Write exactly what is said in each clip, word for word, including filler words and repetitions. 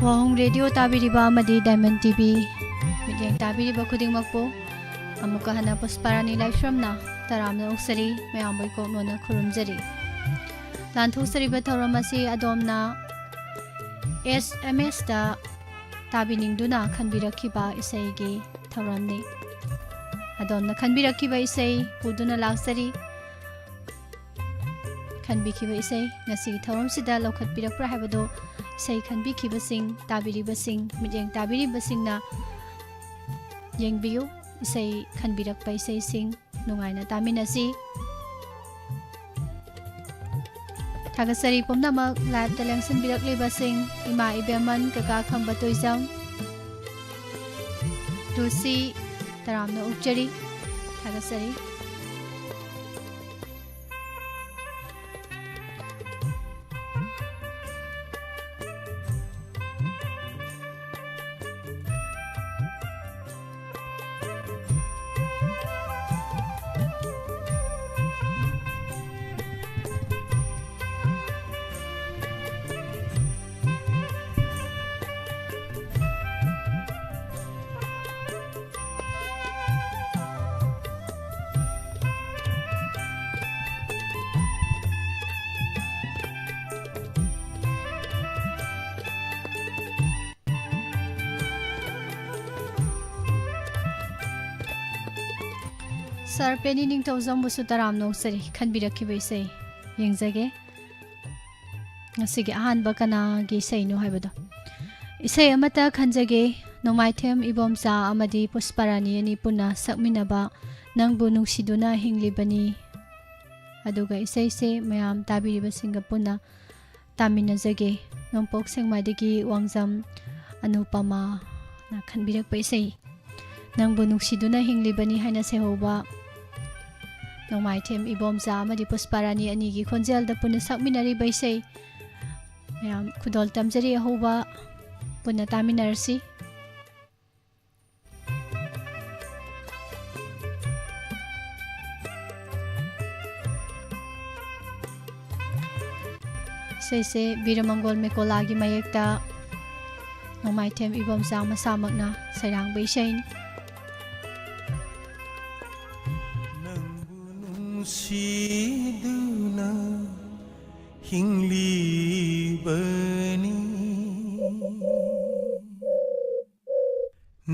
ꯋꯥꯍꯣꯡ radio ꯇꯥꯕꯤꯔꯤꯕ ꯑꯃꯗꯤ diamond TV ꯃꯤꯠꯌꯦꯡ ꯇꯥꯕꯤꯔꯤꯕ ꯈꯨꯗꯤꯡꯃꯛꯄꯨ ꯑꯃꯨꯛꯀ ꯍꯟꯅ ꯄꯨꯁꯄꯥꯔꯥꯅꯤ ꯂꯥꯏꯁ꯭ꯔꯝꯅ ꯇꯔꯥꯝꯅ ꯑꯣꯛꯆꯔꯤ, ꯃꯌꯥꯝꯕꯨ ꯏꯀꯣꯛ ꯅꯣꯟꯅ ꯈꯨꯔꯨꯝꯖꯔꯤ꯫ ꯂꯥꯟꯊꯣꯛꯆꯔꯤꯕ ꯊꯧꯔꯝ ꯑꯁꯤ ꯑꯗꯣꯝꯅ ꯑꯦꯁ ꯑꯦꯝ ꯑꯦꯁꯇ ꯇꯥꯕꯤꯅꯤꯡꯗꯨꯅ ꯈꯟꯕꯤꯔꯛꯈꯤꯕ ꯏꯁꯩꯒꯤ ꯊꯧꯔꯝꯅꯤ꯫ ꯑꯗꯣꯝꯅ ꯈꯟꯕꯤꯔꯛꯈꯤꯕ ꯏꯁꯩ ꯄꯨꯗꯨꯅ ꯂꯥꯛꯆꯔꯤ꯫ ꯈꯟꯕꯤꯈꯤꯕ ꯏꯁꯩ ꯉꯁꯤꯒꯤ ꯊꯧꯔꯝꯁꯤꯗ ꯂꯧꯈꯠꯄꯤꯔꯛꯄ꯭ꯔꯥ ꯍꯥꯏꯕꯗꯨ ꯏꯁꯩ ꯈꯟꯕꯤꯈꯤꯕꯁꯤꯡ, ꯇꯥꯕꯤꯔꯤꯕꯁꯤꯡ, ꯃꯤꯠꯌꯦꯡ ꯇꯥꯕꯤꯔꯤꯕꯁꯤꯡꯅ ꯌꯦꯡꯕꯤꯌꯨ꯫ ꯏꯁꯩ ꯈꯟꯕꯤꯔꯛꯄ ꯏꯁꯩꯁꯤꯡ ꯅꯨꯡꯉꯥꯏꯅ ꯇꯥꯃꯤꯟꯅꯁꯤ꯫ ꯊꯥꯒꯠꯆꯔꯤ ꯄꯨꯝꯅꯃꯛ ꯂꯥꯏꯞꯇ ꯂꯦꯡꯁꯤꯟꯕꯤꯔꯛꯂꯤꯕꯁꯤꯡ, ꯏꯃꯥ ꯏꯕꯦꯝꯃꯟ, ꯀꯀꯥ ꯈꯝꯕ ꯇꯣꯏꯖꯝ, ꯂꯨꯁꯤ, ꯇꯔꯥꯝꯅ ꯑꯣꯛꯆꯔꯤ꯫ ꯊꯥꯒꯠꯆꯔꯤ꯫ ꯁꯥꯔ ꯄꯦꯅꯤ ꯅꯤꯡꯊꯧꯖꯝꯕꯨꯁꯨ ꯇꯔꯥꯝꯅ ꯑꯣꯛꯆꯔꯤ꯫ ꯈꯟꯕꯤꯔꯛꯈꯤꯕ ꯏꯁꯩ ꯌꯦꯡꯖꯒꯦ꯫ ꯉꯁꯤꯒꯤ ꯑꯍꯥꯟꯕ ꯀꯅꯥꯒꯤ ꯏꯁꯩꯅꯣ ꯍꯥꯏꯕꯗꯣ꯫ ꯏꯁꯩ ꯑꯃꯠꯇ ꯈꯟꯖꯒꯦ, ꯅꯣꯡꯃꯥꯏꯊꯦꯝ ꯏꯕꯣꯝꯆꯥ ꯑꯃꯗꯤ ꯄꯨꯁꯄꯥꯔꯥꯅꯤ ꯑꯅꯤ ꯄꯨꯟꯅ ꯁꯛꯃꯤꯟꯅꯕ ꯅꯪꯕꯨ ꯅꯨꯡꯁꯤꯗꯨꯅ ꯍꯤꯡꯂꯤꯕꯅꯤ꯫ ꯑꯗꯨꯒ ꯏꯁꯩꯁꯦ ꯃꯌꯥꯝ ꯇꯥꯕꯤꯔꯤꯕꯁꯤꯡꯒ ꯄꯨꯟꯅ ꯇꯥꯃꯤꯟꯅꯖꯒꯦ꯫ ꯅꯣꯡꯄꯣꯛ ꯁꯦꯛꯃꯥꯏꯗꯒꯤ ꯋꯥꯡꯖꯝ ꯑꯅꯨꯄꯃꯥꯅ ꯈꯟꯕꯤꯔꯛꯄ ꯏꯁꯩ, ꯅꯪꯕꯨ ꯅꯨꯡꯁꯤꯗꯨꯅ ꯍꯤꯡꯂꯤꯕꯅꯤ ꯍꯥꯏꯅ ꯁꯩꯍꯧꯕ ꯅꯣꯡꯃꯥꯏꯊꯦꯝ ꯏꯕꯣꯝꯆꯥ ꯑꯃꯗꯤ ꯄꯨꯁꯄꯥꯔꯥꯅꯤ ꯑꯅꯤꯒꯤ ꯈꯣꯟꯖꯦꯜꯗ ꯄꯨꯟꯅ ꯁꯛꯃꯤꯟꯅꯔꯤꯕ ꯏꯁꯩ꯫ ꯃꯌꯥꯝ ꯈꯨꯗꯣꯜ ꯇꯝꯖꯔꯤ, ꯑꯍꯧꯕ ꯄꯨꯟꯅ ꯇꯥꯃꯤꯟꯅꯔꯁꯤ꯫ ꯏꯁꯩꯁꯦ ꯕꯤꯔꯃꯪꯒꯣꯜ ꯃꯦꯀꯣꯂꯥꯒꯤ ꯃꯌꯦꯛꯇ ꯅꯣꯡꯃꯥꯏꯊꯦꯝ ꯏꯕꯣꯝꯆꯥ ꯃꯁꯥꯃꯛꯅ ꯁꯩꯔꯥꯡꯕ ꯏꯁꯩꯅꯤ꯫ ꯅꯪꯕꯨ ꯅꯨꯡꯁꯤꯗꯨꯅ ꯍꯤꯡꯂꯤꯕꯅꯤ꯫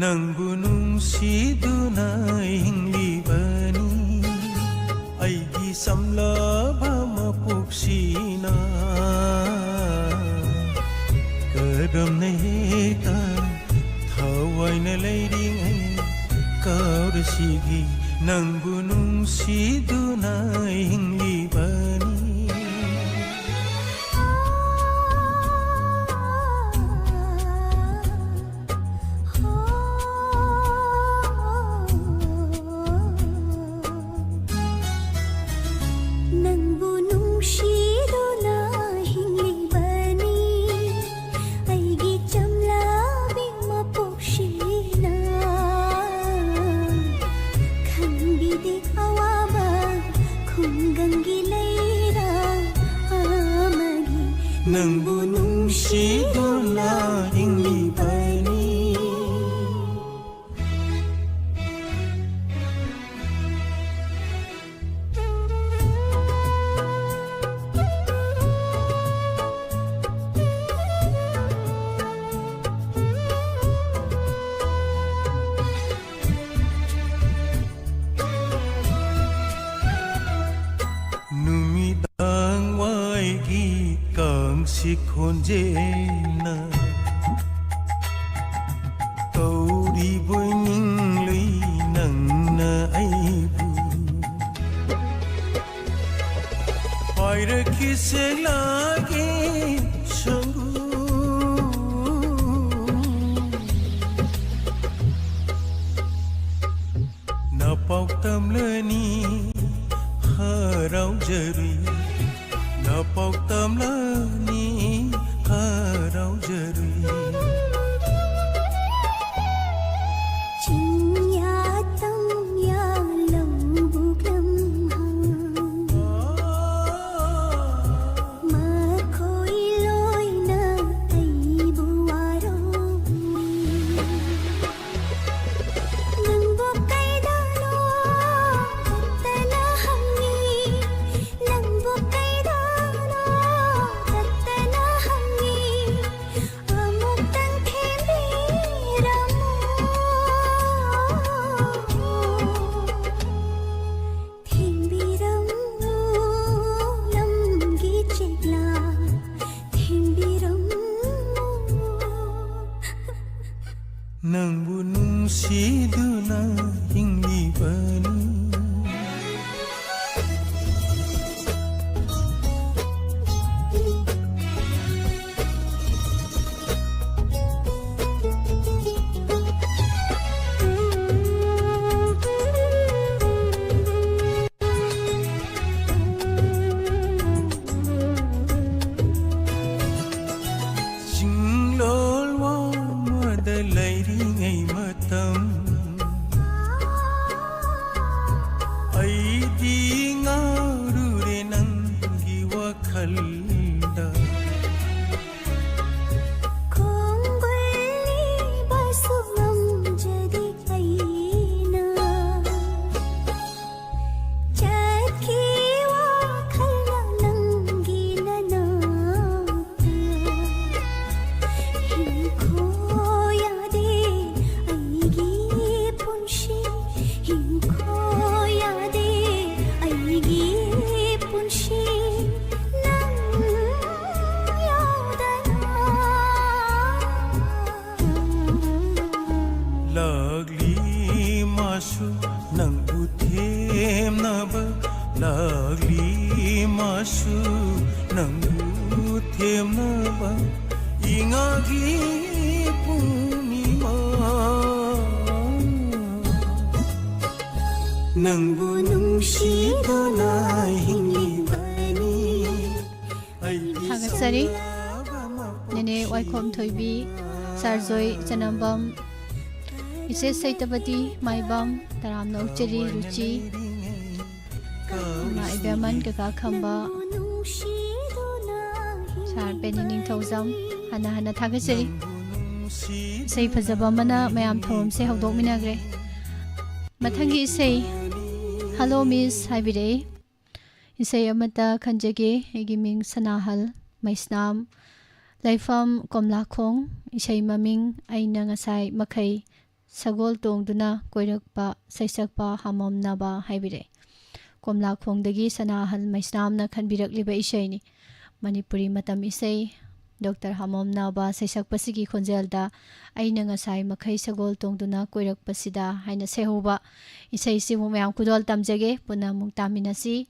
ꯅꯪꯕꯨ ꯅꯨꯡꯁꯤꯗꯨꯅ ꯍꯤꯡꯂꯤꯕꯅꯤ꯫ ꯑꯩꯒꯤ ꯆꯝꯂꯕ ꯃꯄꯣꯛꯁꯤꯅ ꯀꯔꯝꯅ ꯍꯦꯛꯇ ꯊꯋꯥꯏꯅ ꯂꯩꯔꯤꯉꯩ ꯀꯥꯎꯔꯁꯤꯒꯤ ꯅꯪꯕꯨ ꯅꯨꯡꯁꯤꯗꯨꯅ ꯍꯤꯡꯂꯤꯕꯅꯤ꯫ ꯅꯪꯕꯨ ꯅꯨꯡꯁꯤꯗꯨꯅ ꯍꯤꯡꯂꯤꯕꯅꯤ ꯑꯩꯒꯤ ꯆꯝꯂꯕꯤ ꯃꯄꯣꯛꯁꯤꯅ꯫ ꯈꯟꯕꯤꯗꯦ ꯑꯋꯥꯕ ꯈꯨꯡꯒꯪꯒꯤ ꯂꯩꯔꯥ ꯑꯃꯒꯤ ꯅꯪꯕꯨ ꯅꯨꯡꯁꯤꯗꯨꯅ ꯍꯤꯡꯂꯤꯕꯅꯤ꯫ ꯅꯨꯃꯤꯗꯥꯡ ꯋꯥꯏꯒꯤ ꯀꯥꯡꯁꯤ ꯈꯣꯟꯖꯦꯜꯅ ꯀꯧꯔꯤꯕꯣꯏ ꯅꯤꯡꯂꯨꯏ ꯅꯪꯅ ꯑꯩꯕꯨ꯫ ꯄꯥꯏꯔꯛꯈꯤ ꯁꯦꯛꯂꯥꯒꯤ ꯁꯪꯒꯨ꯫ ꯅꯄꯥꯎ ꯇꯝꯂꯅꯤ ꯍꯔꯥꯎꯖꯔꯨꯏ꯫ ꯅꯄꯥꯎ ꯇꯝꯂꯅꯤ ꯍꯔꯥꯎꯖꯔꯨꯏ꯫ ꯆꯤꯡꯌꯥ ꯇꯝꯌꯥ ꯂꯧꯕꯨꯛ ꯂꯝꯍꯥꯡ ꯃꯈꯣꯏ ꯂꯣꯏꯅ ꯑꯩꯕꯨ ꯋꯥꯔꯧ ꯅꯪꯕꯨ ꯊꯦꯝꯅꯕ ꯏꯉꯥꯒꯤ ꯄꯨꯔꯅꯤꯃꯥ꯫ ꯅꯪꯕꯨ ꯅꯨꯡꯁꯤꯗꯨꯅ ꯍꯤꯡꯂꯤꯕꯅꯤ꯫ ꯊꯥꯒꯠꯆꯔꯤ꯫ ꯅꯦꯅꯦ ꯋꯥꯏꯈꯣꯝ ꯊꯣꯏꯕꯤ, ꯁꯥꯔ ꯖꯣꯏ ꯆꯅꯝꯕꯝ, ꯏꯆꯦ ꯁꯩꯇꯄꯇꯤ ꯃꯥꯏꯕꯝ, ꯇꯔꯥꯝꯅ ꯑꯣꯛꯆꯔꯤ ꯔꯨꯆꯤ, ꯏꯃꯥ ꯏꯕꯦꯝꯃꯟ, ꯀꯀꯥ ꯈꯝꯕ, ꯁꯥꯔ ꯄꯦꯅꯤ ꯅꯤꯡꯊꯧꯖꯝ, ꯍꯟꯅ ꯍꯟꯅ ꯊꯥꯒꯠꯆꯔꯤ꯫ ꯏꯁꯩ ꯐꯖꯕ ꯑꯃꯅ ꯃꯌꯥꯝ ꯊꯧꯔꯝꯁꯦ ꯍꯧꯗꯣꯛꯃꯤꯟꯅꯈ꯭ꯔꯦ꯫ ꯃꯊꯪꯒꯤ ꯏꯁꯩ "ꯍꯜꯂꯣ ꯃꯤꯁ" ꯍꯥꯏꯕꯤꯔꯛꯏ꯫ ꯏꯁꯩ ꯑꯃꯇ ꯈꯟꯖꯒꯦ꯫ ꯑꯩꯒꯤ ꯃꯤꯡ ꯁꯅꯥꯍꯜ ꯃꯩꯁꯅꯥꯝ, ꯂꯩꯐꯝ ꯀꯣꯝꯂꯥꯈꯣꯡ꯫ ꯏꯁꯩ ꯃꯃꯤꯡ "ꯑꯩꯅ ꯉꯁꯥꯏ ꯃꯈꯩ ꯁꯒꯣꯜ ꯇꯣꯡꯗꯨꯅ ꯀꯣꯏꯔꯛꯄ", ꯁꯩꯁꯛꯄ ꯍꯥꯃꯣꯝ ꯅꯥꯕ ꯍꯥꯏꯕꯤꯔꯛꯑꯦ꯫ ꯀꯣꯝꯂꯥꯈꯣꯡꯗꯒꯤ ꯁꯅꯥꯍꯜ ꯃꯩꯁꯅꯥꯝꯅ ꯈꯟꯕꯤꯔꯛꯂꯤꯕ ꯏꯁꯩꯅꯤ꯫ ꯃꯅꯤꯄꯨꯔꯤ ꯃꯇꯝ ꯏꯁꯩ, ꯗꯣꯛꯇꯔ ꯍꯥꯃꯣꯝ ꯅꯥꯕ ꯁꯩꯁꯛꯄꯁꯤꯒꯤ ꯈꯣꯟꯖꯦꯜꯗ "ꯑꯩꯅ ꯉꯁꯥꯏ ꯃꯈꯩ ꯁꯒꯣꯜ ꯇꯣꯡꯗꯨꯅ ꯀꯣꯏꯔꯛꯄꯁꯤꯗ" ꯍꯥꯏꯅ ꯁꯩꯍꯧꯕ ꯏꯁꯩꯁꯤꯕꯨ ꯃꯌꯥꯝ ꯈꯨꯗꯣꯜ ꯇꯝꯖꯒꯦ꯫ ꯄꯨꯟꯅ ꯑꯃꯨꯛ ꯇꯥꯃꯤꯟꯅꯁꯤ꯫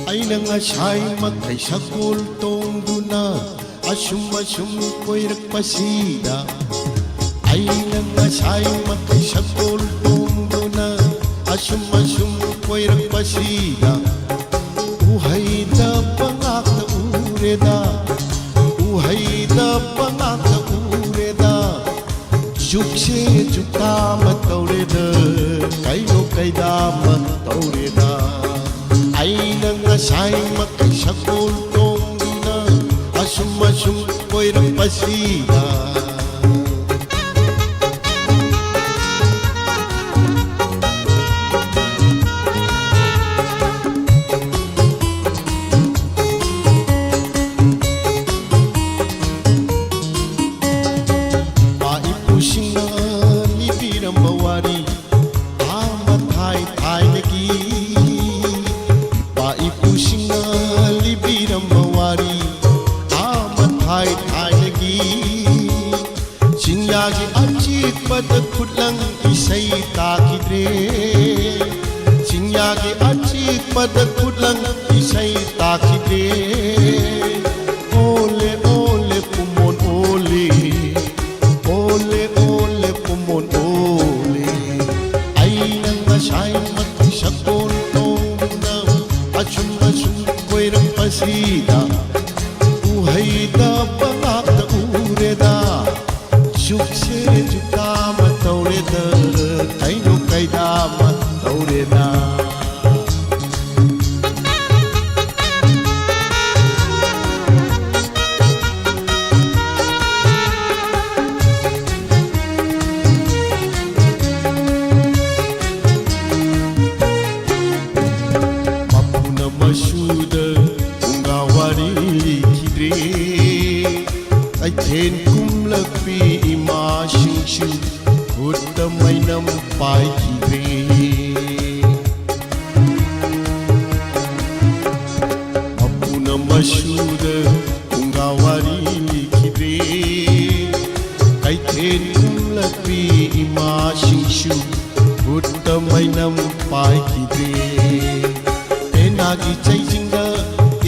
ꯑꯩꯅ ꯉꯁꯥꯏ ꯃꯈꯩ ꯁꯒꯣꯜ ꯇꯣꯡꯗꯨꯅ ꯑꯁꯨꯝ ꯑꯁꯨꯝ ꯀꯣꯏꯔꯛꯄꯁꯤꯗ, ꯑꯩꯅ ꯉꯁꯥꯏ ꯃꯈꯩ ꯁꯒꯣꯜ ꯇꯣꯡꯗꯨꯅ ꯑꯁꯨꯝ ꯑꯁꯨꯝ ꯀꯣꯏꯔꯛꯄꯁꯤꯗ, ꯎꯍꯩꯗ ꯄꯉꯥꯛꯇ ꯎꯔꯦꯗ, ꯎꯍꯩꯗ ꯄꯉꯥꯛꯇ ꯎꯔꯦꯗ꯫ ꯖꯨꯛꯁꯦ ꯖꯨꯛꯇꯥ ꯑꯃ ꯇꯧꯔꯦꯗ, ꯀꯩꯅꯣ ꯀꯩꯗꯥ ꯑꯃ ꯇꯧꯔꯦꯗ꯫ ꯑꯩꯅ ꯉꯁꯥꯏ ꯃꯈꯩ ꯁꯒꯣꯜ ꯇꯣꯡꯗꯨꯅ ꯑꯁꯨꯝ ꯑꯁꯨꯝ ꯀꯣꯏꯔꯛꯄꯁꯤꯗ, ꯏꯄꯥ ꯏꯄꯨꯁꯤꯡꯅ ꯂꯤꯕꯤꯔꯝꯕ ꯋꯥꯔꯤ, ꯑꯥ ꯃꯊꯥꯏ ꯊꯥꯏꯅꯒꯤ꯫ ꯏꯄꯥ ꯏꯄꯨꯁꯤꯡꯅ ꯂꯤꯕꯤꯔꯝꯕ ꯋꯥꯔꯤ, ꯑꯥ ꯃꯊꯥꯏ ꯊꯥꯏꯅꯒꯤ꯫ ꯆꯤꯡꯌꯥꯒꯤ ꯑꯆꯤꯛꯄꯗ ꯈꯨꯠꯂꯪ ꯏꯁꯩ ꯇꯥꯈꯤꯗ꯭ꯔꯦ꯫ ꯆꯤꯡꯌꯥꯒꯤ ꯑꯆꯤꯛꯄꯗ ꯈꯨꯠꯂꯪ ꯏꯁꯩ ꯇꯥꯈꯤꯗ꯭ꯔꯦ꯫ ꯑꯣꯂꯦ ꯑꯣꯂꯦ ꯄꯨꯃꯣꯟ ꯑꯣꯂꯦ꯫ ꯑꯣꯂꯦ ꯑꯣꯂꯦ ꯄꯨꯃꯣꯟ ꯑꯣꯂꯦ꯫ ꯑꯩꯅ ꯉꯁꯥꯏꯃꯛꯇꯤ ꯁꯒꯣꯜ ꯇꯣꯡꯗꯨꯅ ꯑꯁꯨꯝ ꯑꯁꯨꯝ ꯀꯣꯏꯔꯛꯄꯁꯤꯗ ꯎꯍꯩꯗꯕ ꯉꯥꯛꯇ ꯎꯔꯦꯗ꯫ ꯆꯨꯛꯁꯦ ꯆꯨꯛꯇꯥ ꯑꯃ ꯇꯧꯔꯦꯗ, ꯀꯩꯅꯣ ꯀꯩꯗꯥ ꯑꯃ ꯇꯧꯔꯦꯗ꯫ ꯃꯄꯨꯅ ꯃꯁꯨꯗ ꯐꯨꯡꯒꯥ ꯋꯥꯔꯤ ꯂꯤꯈꯤꯗ꯭ꯔꯦ꯫ ꯀꯩꯊꯦꯜ ꯀꯨꯝꯂꯛꯄꯤ ꯏꯃꯥꯁꯤꯡꯁꯨ ꯈꯨꯠꯇ ꯃꯩꯅꯝ ꯄꯥꯏꯈꯤꯗ꯭ꯔꯦ꯫ ꯃꯄꯨꯅ ꯃꯁꯨꯗ ꯐꯨꯡꯒꯥ ꯋꯥꯔꯤ ꯂꯤꯈꯤꯗ꯭ꯔꯦ꯫ ꯀꯩꯊꯦꯜ ꯀꯨꯝꯂꯛꯄꯤ ꯏꯃꯥꯁꯤꯡꯁꯨ ꯈꯨꯠꯇ ꯃꯩꯅꯝ ꯄꯥꯏꯈꯤꯗ꯭ꯔꯦ꯫ ꯄꯦꯅꯥꯒꯤ ꯆꯩꯖꯤꯡꯗ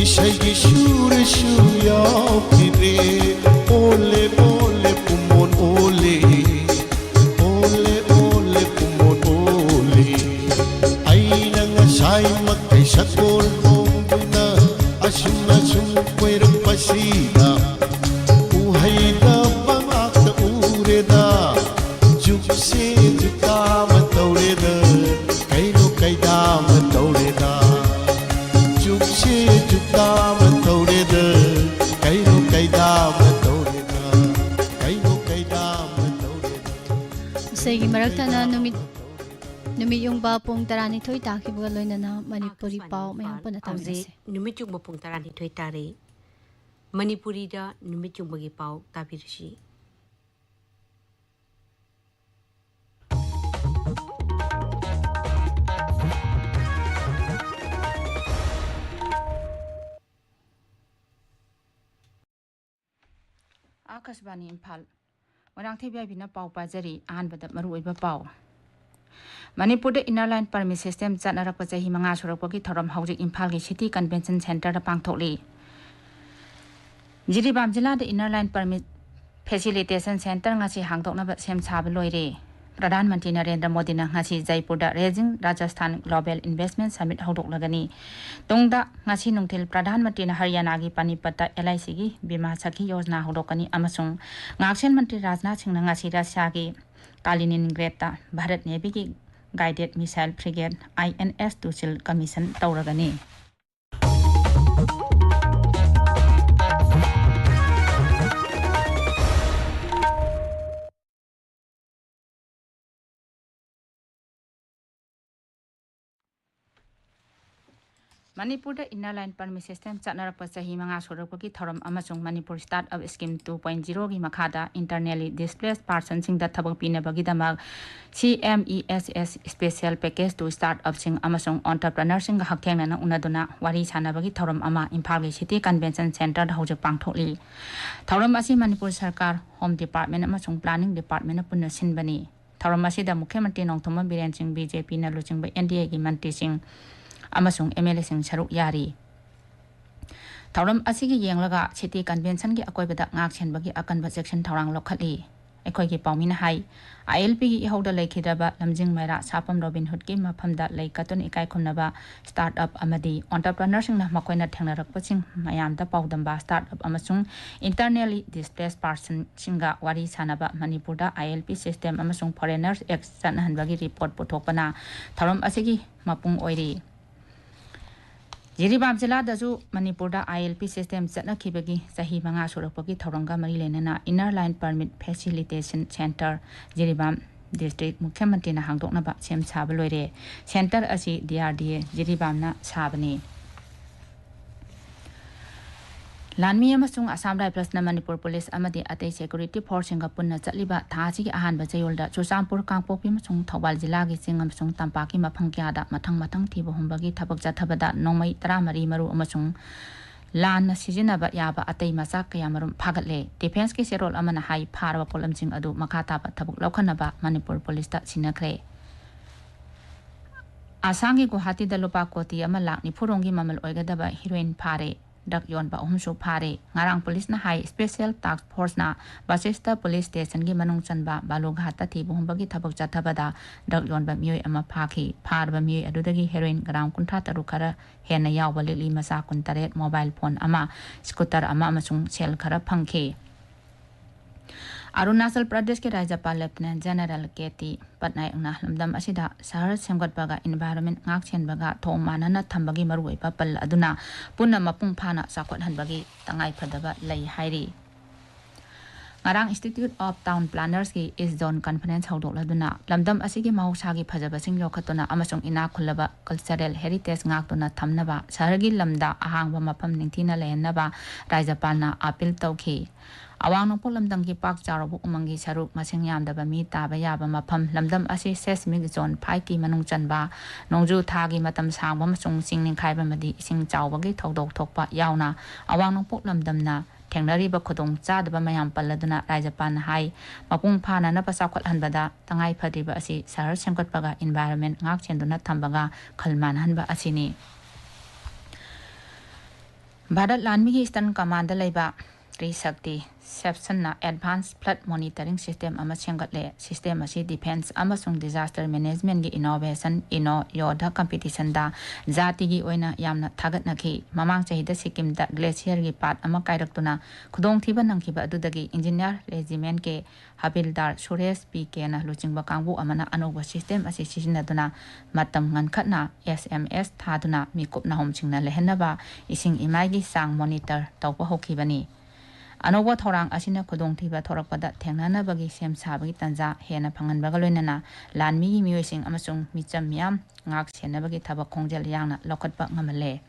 ꯏꯁꯩꯒꯤ ꯁꯨꯔꯁꯨ ꯌꯥꯎꯈꯤꯗ꯭ꯔꯦ꯫ ꯑꯣꯂꯦ ꯑꯣꯂꯦ ꯄꯨꯃꯣꯟ ꯑꯣꯂꯦ꯫ ꯑꯣꯂꯦ ꯑꯣꯂꯦ ꯄꯨꯃꯣꯟ ꯑꯣꯂꯦ꯫ ꯑꯩꯅ ꯉꯁꯥꯏꯃꯛꯇꯩ ꯁꯒꯣꯜ ꯇꯣꯡꯗꯨꯅ ꯑꯁꯨꯝ ꯑꯁꯨꯝ ꯀꯣꯏꯔꯛꯄꯁꯤꯗ ꯎꯍꯩꯗꯕ ꯉꯥꯛꯇ ꯎꯔꯦꯗ꯫ ꯆꯨꯞꯁꯦ ꯆꯨꯞꯇꯥ ꯑꯃ ꯇꯧꯔꯦꯗ, ꯀꯩꯅꯣ ꯀꯩꯗꯥ ꯑꯃ ꯇꯧꯔꯦꯗ꯫ ꯆꯨꯞꯁꯦ ꯆꯨꯞꯇꯥ ꯑꯃ ꯇꯧꯔꯦꯗ, ꯀꯩꯅꯣ ꯀꯩꯗꯥ ꯑꯃ ꯇꯧꯔꯦꯗ, ꯀꯩꯅꯣ ꯀꯩꯗꯥ ꯑꯃ ꯇꯧꯔꯦꯗ꯫ ꯏꯁꯩꯒꯤ ꯃꯔꯛꯇꯅ ꯅꯨꯃꯤꯠ, ꯅꯨꯃꯤꯠ ꯌꯨꯡꯕ ꯄꯨꯡ ꯇꯔꯥꯅꯤꯊꯣꯏ ꯇꯥꯈꯤꯕꯒ ꯂꯣꯏꯅꯅ ꯃꯅꯤꯄꯨꯔꯤ ꯄꯥꯎ ꯃꯌꯥꯝ ꯄꯨꯟꯅ ꯍꯧꯖꯤꯛ ꯇꯥꯃꯤꯟꯅꯁꯤ꯫ ꯅꯨꯃꯤꯠ ꯌꯨꯡꯕ ꯄꯨꯡ ꯇꯔꯥꯅꯤꯊꯣꯏ ꯇꯥꯔꯦ꯫ ꯃꯅꯤꯄꯨꯔꯤꯗ ꯅꯨꯃꯤꯠ ꯌꯨꯡꯕꯒꯤ ꯄꯥꯎ ꯇꯥꯕꯤꯔꯁꯤ꯫ ꯑꯥꯀꯥꯁꯕꯥꯅꯤ ꯏꯝꯐꯥꯜ꯫ ꯃꯣꯏꯔꯥꯡꯊꯦꯝ ꯌꯥꯏꯕꯤꯅ ꯄꯥꯎ ꯄꯥꯖꯔꯤ꯫ ꯑꯍꯥꯟꯕꯗ ꯃꯔꯨꯑꯣꯏꯕ ꯄꯥꯎ꯫ ꯃꯅꯤꯄꯨꯔꯗ Inner Line Permit System ꯆꯠꯅꯔꯛꯄ ꯆꯍꯤ ꯃꯉꯥ ꯁꯨꯔꯛꯄꯒꯤ ꯊꯧꯔꯝ ꯍꯧꯖꯤꯛ ꯏꯝꯐꯥꯜꯒꯤ City Convention Centreꯗ ꯄꯥꯡꯊꯣꯛꯂꯤ꯫ ꯖꯤꯔꯤꯕꯥꯝ ꯖꯤꯂꯥꯗ Inner Line Permit Facilitation Centre ꯉꯁꯤ ꯍꯥꯡꯗꯣꯛꯅꯕ ꯁꯦꯝ ꯁꯥꯕ ꯂꯣꯏꯔꯦ꯫ ꯄ꯭ꯔꯙꯥꯟ ꯃꯟꯇ꯭ꯔꯤ ꯅꯔꯦꯟꯗ꯭ꯔ ꯃꯣꯗꯤꯅ ꯉꯁꯤ ꯖꯩꯄꯨꯔꯗ Raising Rajasthan Global Investment Summit ꯍꯧꯗꯣꯛꯂꯒꯅꯤ꯫ ꯇꯨꯡꯗ ꯉꯁꯤ ꯅꯨꯡꯊꯤꯜ ꯄ꯭ꯔꯙꯥꯟ ꯃꯟꯇ꯭ꯔꯤꯅ ꯍꯔꯤꯌꯥꯅꯥꯒꯤ ꯄꯥꯅꯤꯄꯠꯇ LICꯒꯤ ꯕꯤꯃꯥ ꯁꯈꯤ ꯌꯣꯖꯅꯥ ꯍꯧꯗꯣꯛꯀꯅꯤ ꯑꯃꯁꯨꯡ ꯉꯥꯛꯁꯦꯜ ꯃꯟꯇ꯭ꯔꯤ ꯔꯥꯖꯅꯥꯊ ꯁꯤꯡꯅ ꯉꯁꯤ ꯔꯁꯤꯌꯥꯒꯤ ꯀꯥꯂꯤꯅꯤꯟꯒ꯭ꯔꯦꯗꯇ Bharat ꯅꯦꯚꯤꯒꯤ Guided Missile Frigate INS Tuchel commission ꯇꯧꯔꯒꯅꯤ꯫ ꯃꯅꯤꯄꯨꯔꯗ Inner Line Permit System ꯆꯠꯅꯔꯛꯄ ꯆꯍꯤ ꯃꯉꯥ ꯁꯨꯔꯛꯄꯒꯤ ꯊꯧꯔꯝ ꯑꯃꯁꯨꯡ Manipur Start-up Scheme two point zeroꯒꯤ ꯃꯈꯥꯗ Internally Displaced Personꯁꯤꯡꯗ ꯊꯕꯛ ꯄꯤꯅꯕꯒꯤꯗꯃꯛ CMESS Special Package to Start-upꯁꯤꯡ ꯑꯃꯁꯨꯡ Entrepreneurꯁꯤꯡꯒ ꯍꯛꯊꯦꯡꯅꯅ ꯎꯅꯗꯨꯅ ꯋꯥꯔꯤ ꯁꯥꯅꯕꯒꯤ ꯊꯧꯔꯝ ꯑꯃ ꯏꯝꯐꯥꯜꯒꯤ City Convention Centreꯗ ꯍꯧꯖꯤꯛ ꯄꯥꯡꯊꯣꯛꯂꯤ꯫ ꯊꯧꯔꯝ ꯑꯁꯤ ꯃꯅꯤꯄꯨꯔ ꯁꯔꯀꯥꯔ, Home Department ꯑꯃꯁꯨꯡ Planning Departmentꯅ ꯄꯨꯟꯅ ꯁꯤꯟꯕꯅꯤ꯫ ꯊꯧꯔꯝ ꯑꯁꯤꯗ ꯃꯨꯈ꯭ꯌ ꯃꯟꯇ꯭ꯔꯤ ꯅꯣꯡꯊꯣꯝꯕꯝ ꯕꯤꯔꯦꯟ ꯁꯤꯡ, BJPꯅ ꯂꯨꯆꯤꯡꯕ NDAꯒꯤ ꯃꯟꯇ꯭ꯔꯤꯁꯤꯡ ꯑꯃꯁꯨꯡ MLAꯁꯤꯡ ꯁꯔꯨꯛ ꯌꯥꯔꯤ꯫ ꯊꯧꯔꯝ ꯑꯁꯤꯒꯤ ꯌꯦꯡꯂꯒ City Conventionꯒꯤ ꯑꯀꯣꯏꯕꯗ ꯉꯥꯛ ꯁꯦꯟꯕꯒꯤ ꯑꯀꯟꯕ ꯆꯦꯛꯁꯤꯟ ꯊꯧꯔꯥꯡ ꯂꯧꯈꯠꯂꯤ꯫ ꯑꯩꯈꯣꯏꯒꯤ ꯄꯥꯎꯃꯤꯅ ꯍꯥꯏ, ILPꯒꯤ ꯏꯍꯧꯗ ꯂꯩꯈꯤꯗ꯭ꯔꯕ ꯂꯝꯖꯤꯡ ꯃꯩꯔꯥ ꯁꯥꯐꯝ ꯔꯣꯕꯤꯟ ꯍꯨꯗꯀꯤ ꯃꯐꯝꯗ ꯂꯩ ꯀꯠꯇꯨꯅ ꯏꯀꯥꯏ ꯈꯨꯝꯅꯕ Start-up ꯑꯃꯗꯤ Entrepreneurꯁꯤꯡꯅ ꯃꯈꯣꯏꯅ ꯊꯦꯡꯅꯔꯛꯄꯁꯤꯡ ꯃꯌꯥꯝꯗ ꯄꯥꯎꯗꯝꯕ Start-up ꯑꯃꯁꯨꯡ Internally Displaced Personꯁꯤꯡꯒ ꯋꯥꯔꯤ ꯁꯥꯅꯕ ꯃꯅꯤꯄꯨꯔꯗ ILP System ꯑꯃꯁꯨꯡ Foreigners Act ꯆꯠꯅꯍꯟꯕꯒꯤ report ꯄꯨꯊꯣꯛꯄꯅ ꯊꯧꯔꯝ ꯑꯁꯤꯒꯤ ꯃꯄꯨꯡ ꯑꯣꯏꯔꯤ꯫ ꯖꯤꯔꯤꯕꯥꯝ ꯖꯤꯂꯥꯗꯁꯨ ꯃꯅꯤꯄꯨꯔꯗ ILP System ꯆꯠꯅꯈꯤꯕꯒꯤ ꯆꯍꯤ ꯃꯉꯥ ꯁꯨꯔꯛꯄꯒꯤ ꯊꯧꯔꯝꯒ ꯃꯔꯤ ꯂꯩꯅꯅ Inner Line Permit Facilitation Centre Jiribam District ꯃꯨꯈ꯭ꯌ ꯃꯟꯇ꯭ꯔꯤꯅ ꯍꯥꯡꯗꯣꯛꯅꯕ ꯁꯦꯝ ꯁꯥꯕ ꯂꯣꯏꯔꯦ꯫ Centre ꯑꯁꯤ DRDA ꯖꯤꯔꯤꯕꯥꯝꯅ ꯁꯥꯕꯅꯤ꯫ ꯂꯥꯟꯃꯤ ꯑꯃꯁꯨꯡ Assam Riflesꯅ ꯃꯅꯤꯄꯨꯔ ꯄꯨꯂꯤꯁ ꯑꯃꯗꯤ ꯑꯇꯩ security forceꯁꯤꯡꯒ ꯄꯨꯟꯅ ꯆꯠꯂꯤꯕ ꯊꯥ ꯑꯁꯤꯒꯤ ꯑꯍꯥꯟꯕ ꯆꯌꯣꯜꯗ ꯆꯨꯔꯆꯥꯟꯄꯨꯔ, ꯀꯥꯡꯄꯣꯛꯄꯤ ꯑꯃꯁꯨꯡ ꯊꯧꯕꯥꯜ ꯖꯤꯂꯥꯒꯤ ꯆꯤꯡ ꯑꯃꯁꯨꯡ ꯇꯝꯄꯥꯛꯀꯤ ꯃꯐꯝ ꯀꯌꯥꯗ ꯃꯊꯪ ꯃꯊꯪ ꯊꯤꯕ ꯍꯨꯝꯕꯒꯤ ꯊꯕꯛ ꯆꯠꯊꯕꯗ ꯅꯣꯡꯃꯩ ꯇꯔꯥꯃꯔꯤ ꯃꯔꯨ ꯑꯃꯁꯨꯡ ꯂꯥꯟꯅ ꯁꯤꯖꯤꯟꯅꯕ ꯌꯥꯕ ꯑꯇꯩ ꯃꯆꯥꯛ ꯀꯌꯥꯃꯔꯨꯝ ꯐꯥꯒꯠꯂꯦ꯫ ꯗꯤꯐꯦꯟꯁꯀꯤ ꯆꯦꯔꯣꯜ ꯑꯃꯅ ꯍꯥꯏ, ꯐꯥꯔꯕ ꯄꯣꯠꯂꯝꯁꯤꯡ ꯑꯗꯨ ꯃꯈꯥ ꯇꯥꯕ ꯊꯕꯛ ꯂꯧꯈꯠꯅꯕ ꯃꯅꯤꯄꯨꯔ ꯄꯨꯂꯤꯁꯇ ꯁꯤꯟꯅꯈ꯭ꯔꯦ꯫ ꯑꯁꯥꯝꯒꯤ ꯒꯨꯋꯥꯍꯥꯇꯤꯗ ꯂꯨꯄꯥ ꯀꯣꯇꯤ ꯑꯃ ꯂꯥꯈ ꯅꯤꯐꯨ ꯔꯣꯝꯒꯤ ꯃꯃꯜ ꯑꯣꯏꯒꯗꯕ ꯍꯤꯔꯣꯏꯟ ꯐꯥꯔꯦ꯫ ꯗ꯭ꯔꯒ ꯌꯣꯟꯕ ꯑꯍꯨꯝꯁꯨ ꯐꯥꯔꯦ꯫ ꯉꯔꯥꯡ ꯄꯨꯂꯤꯁꯅ ꯍꯥꯏ, ꯁ꯭ꯄꯦꯁꯦꯜ ꯇꯥꯁꯛ ꯐꯣꯔꯁꯅ ꯕꯁꯤꯁꯇ ꯄꯨꯂꯤꯁ ꯁ꯭ꯇꯦꯁꯟꯒꯤ ꯃꯅꯨꯡ ꯆꯟꯕ ꯕꯥꯂꯨꯒꯍꯥꯠꯇ ꯊꯤꯕ ꯍꯨꯝꯕꯒꯤ ꯊꯕꯛ ꯆꯠꯊꯕꯗ ꯗ꯭ꯔꯒ ꯌꯣꯟꯕ ꯃꯤꯑꯣꯏ ꯑꯃ ꯐꯥꯈꯤ꯫ ꯐꯥꯔꯕ ꯃꯤꯑꯣꯏ ꯑꯗꯨꯗꯒꯤ ꯍꯦꯔꯣꯏꯟ ꯒ꯭ꯔꯥꯝ ꯀꯨꯟꯊ꯭ꯔꯥ ꯇꯔꯨꯛ, ꯈꯔ ꯍꯦꯟꯅ ꯌꯥꯎꯕ ꯂꯤꯛꯂꯤ ꯃꯆꯥ ꯀꯨꯟꯇꯔꯦꯠ, ꯃꯣꯕꯥꯏꯜ ꯐꯣꯟ ꯑꯃ, ꯁ꯭ꯀꯨꯇꯔ ꯑꯃ ꯑꯃꯁꯨꯡ ꯁꯦꯜ ꯈꯔ ꯐꯪꯈꯤ꯫ ꯑꯔꯨꯅꯥꯆꯜ ꯄ꯭ꯔꯗꯦꯁꯀꯤ ꯔꯥꯖ꯭ꯌꯄꯥꯜ ꯂꯦꯐꯇꯤꯅꯦꯟ ꯖꯦꯅꯔꯦꯜ ꯀꯦ ꯇꯤ ꯄꯠꯅꯥꯌꯛꯅ ꯂꯝꯗꯝ ꯑꯁꯤꯗ ꯁꯍꯔ ꯁꯦꯝꯒꯠꯄꯒ ꯏꯟꯚꯥꯏꯔꯣꯟꯃꯦꯟ ꯉꯥꯛ-ꯁꯦꯟꯕꯒ ꯊꯣꯡ ꯃꯥꯟꯅꯅ ꯊꯝꯕꯒꯤ ꯃꯔꯨꯑꯣꯏꯕ ꯄꯜ ꯑꯗꯨꯅ ꯄꯨꯟꯅ ꯃꯄꯨꯡ ꯐꯥꯅ ꯆꯥꯎꯈꯠꯍꯟꯕꯒꯤ ꯇꯉꯥꯏꯐꯗꯕ ꯂꯩ ꯍꯥꯏꯔꯤ꯫ ꯉꯔꯥꯡ Institute of Town Plannersꯀꯤ ꯏꯁ ꯖꯣꯟ ꯀꯟꯐꯔꯦꯟꯁ ꯍꯧꯗꯣꯛꯂꯗꯨꯅ ꯂꯝꯗꯝ ꯑꯁꯤꯒꯤ ꯃꯍꯧꯁꯥꯒꯤ ꯐꯖꯕꯁꯤꯡ ꯌꯣꯛꯈꯠꯇꯨꯅ ꯑꯃꯁꯨꯡ ꯏꯅꯥꯛ ꯈꯨꯜꯂꯕ ꯀꯜꯆꯔꯦꯜ ꯍꯦꯔꯤꯇꯦꯖ ꯉꯥꯛꯇꯨꯅ ꯊꯝꯅꯕ ꯁꯍꯔꯒꯤ ꯂꯝꯗ ꯑꯍꯥꯡꯕ ꯃꯐꯝ ꯅꯤꯡꯊꯤꯅ ꯂꯩꯍꯟꯅꯕ ꯔꯥꯖ꯭ꯌꯄꯥꯜꯅ ꯑꯥꯄꯤꯜ ꯇꯧꯈꯤ꯫ ꯑꯋꯥꯡ ꯅꯣꯡꯄꯣꯛ ꯂꯝꯗꯝꯒꯤ ꯄꯥꯛ ꯆꯥꯎꯔꯕ ꯎꯃꯪꯒꯤ ꯁꯔꯨꯛ ꯃꯁꯤꯡ ꯌꯥꯝꯗꯕ ꯃꯤ ꯇꯥꯕ ꯌꯥꯕ ꯃꯐꯝ, ꯂꯝꯗꯝ ꯑꯁꯤ seismic zone fiveꯀꯤ ꯃꯅꯨꯡ ꯆꯟꯕ, ꯅꯣꯡꯖꯨ ꯊꯥꯒꯤ ꯃꯇꯝ ꯁꯥꯡꯕ ꯑꯃꯁꯨꯡ ꯆꯤꯡ ꯅꯤꯡꯈꯥꯏꯕ ꯑꯃꯗꯤ ꯏꯁꯤꯡ ꯆꯥꯎꯕꯒꯤ ꯊꯧꯗꯣꯛ ꯊꯣꯛꯄ ꯌꯥꯎꯅ ꯑꯋꯥꯡ ꯅꯣꯡꯄꯣꯛ ꯂꯝꯗꯝꯅ ꯊꯦꯡꯅꯔꯤꯕ ꯈꯨꯗꯣꯡ ꯆꯥꯗꯕ ꯃꯌꯥꯝ ꯄꯜꯂꯗꯨꯅ ꯔꯥꯖ꯭ꯌꯄꯥꯜꯅ ꯍꯥꯏ, ꯃꯄꯨꯡ ꯐꯥꯅꯅꯕ ꯆꯥꯎꯈꯠꯍꯟꯕꯗ ꯇꯉꯥꯏ ꯐꯗ꯭ꯔꯤꯕ ꯑꯁꯤ ꯁꯍꯔ ꯁꯦꯝꯒꯠꯄꯒ ꯏꯟꯚꯥꯏꯔꯣꯟꯃꯦꯟ ꯉꯥꯛ-ꯁꯦꯟꯗꯨꯅ ꯊꯝꯕꯒ ꯈꯜ ꯃꯥꯟꯅꯍꯟꯕ ꯑꯁꯤꯅꯤ꯫ ꯚꯥꯔꯠ ꯂꯥꯟꯃꯤꯒꯤ ꯏꯁꯇꯔꯟ ꯀꯃꯥꯟꯗ ꯂꯩꯕ ꯇ꯭ꯔꯤꯁꯛꯇꯤ ꯁꯦꯞꯁꯟꯅ ꯑꯦꯗꯚꯥꯟꯁ ꯐ꯭ꯂꯗ ꯃꯣꯅꯤꯇꯔꯤꯡ ꯁꯤꯁꯇꯦꯝ ꯑꯃ ꯁꯦꯝꯒꯠꯂꯦ꯫ ꯁꯤꯁꯇꯦꯝ ꯑꯁꯤ ꯗꯤꯐꯦꯟꯁ ꯑꯃꯁꯨꯡ ꯗꯤꯖꯥꯁꯇꯔ ꯃꯦꯅꯦꯖꯃꯦꯟꯒꯤ ꯏꯅꯣꯚꯦꯁꯟ ꯏꯅꯣ ꯌꯣꯙ ꯀꯝꯄꯤꯇꯤꯁꯟꯗ ꯖꯥꯇꯤꯒꯤ ꯑꯣꯏꯅ ꯌꯥꯝꯅ ꯊꯥꯒꯠꯅꯈꯤ꯫ ꯃꯃꯥꯡ ꯆꯍꯤꯗ ꯁꯤꯛꯀꯤꯝꯗ ꯒ꯭ꯂꯦꯁꯤꯌꯔꯒꯤ ꯄꯥꯠ ꯑꯃ ꯀꯥꯏꯔꯛꯇꯨꯅ ꯈꯨꯗꯣꯡꯊꯤꯕ ꯅꯪꯈꯤꯕ ꯑꯗꯨꯗꯒꯤ ꯏꯟꯖꯤꯅꯤꯌꯔ ꯔꯦꯖꯤꯃꯦꯟꯀꯤ ꯍꯕꯤꯜꯗꯥꯔ ꯁꯨꯔꯦꯁ ꯄꯤ ꯀꯦꯅ ꯂꯨꯆꯤꯡꯕ ꯀꯥꯡꯕꯨ ꯑꯃꯅ ꯑꯅꯧꯕ ꯁꯤꯁꯇꯦꯝ ꯑꯁꯤ ꯁꯤꯖꯤꯟꯅꯗꯨꯅ ꯃꯇꯝ ꯉꯟꯈꯠꯅ ꯑꯦꯁ ꯑꯦꯝ ꯑꯦꯁ ꯊꯥꯗꯨꯅ ꯃꯤꯀꯨꯞ ꯅꯥꯍꯨꯝꯁꯤꯡꯅ ꯂꯩꯍꯟꯅꯕ ꯏꯁꯤꯡ ꯏꯃꯥꯏꯒꯤ ꯆꯥꯡ ꯃꯣꯅꯤꯇꯔ ꯇꯧꯕ ꯍꯧꯈꯤꯕꯅꯤ꯫ ꯑꯅꯧꯕ ꯊꯧꯔꯥꯡ ꯑꯁꯤꯅ ꯈꯨꯗꯣꯡꯊꯤꯕ ꯊꯣꯔꯛꯄꯗ ꯊꯦꯡꯅꯅꯕꯒꯤ ꯁꯦꯝ ꯁꯥꯕꯒꯤ ꯇꯥꯟꯖꯥ ꯍꯦꯟꯅ ꯐꯪꯍꯟꯕꯒ ꯂꯣꯏꯅꯅ ꯂꯥꯟꯃꯤꯒꯤ ꯃꯤꯑꯣꯏꯁꯤꯡ ꯑꯃꯁꯨꯡ ꯃꯤꯆꯝ ꯃꯤꯌꯥꯝ ꯉꯥꯛ ꯁꯦꯟꯅꯕꯒꯤ ꯊꯕꯛ ꯈꯣꯡꯖꯦꯜ ꯌꯥꯡꯅ ꯂꯧꯈꯠꯄ ꯉꯝꯍꯜꯂꯦ꯫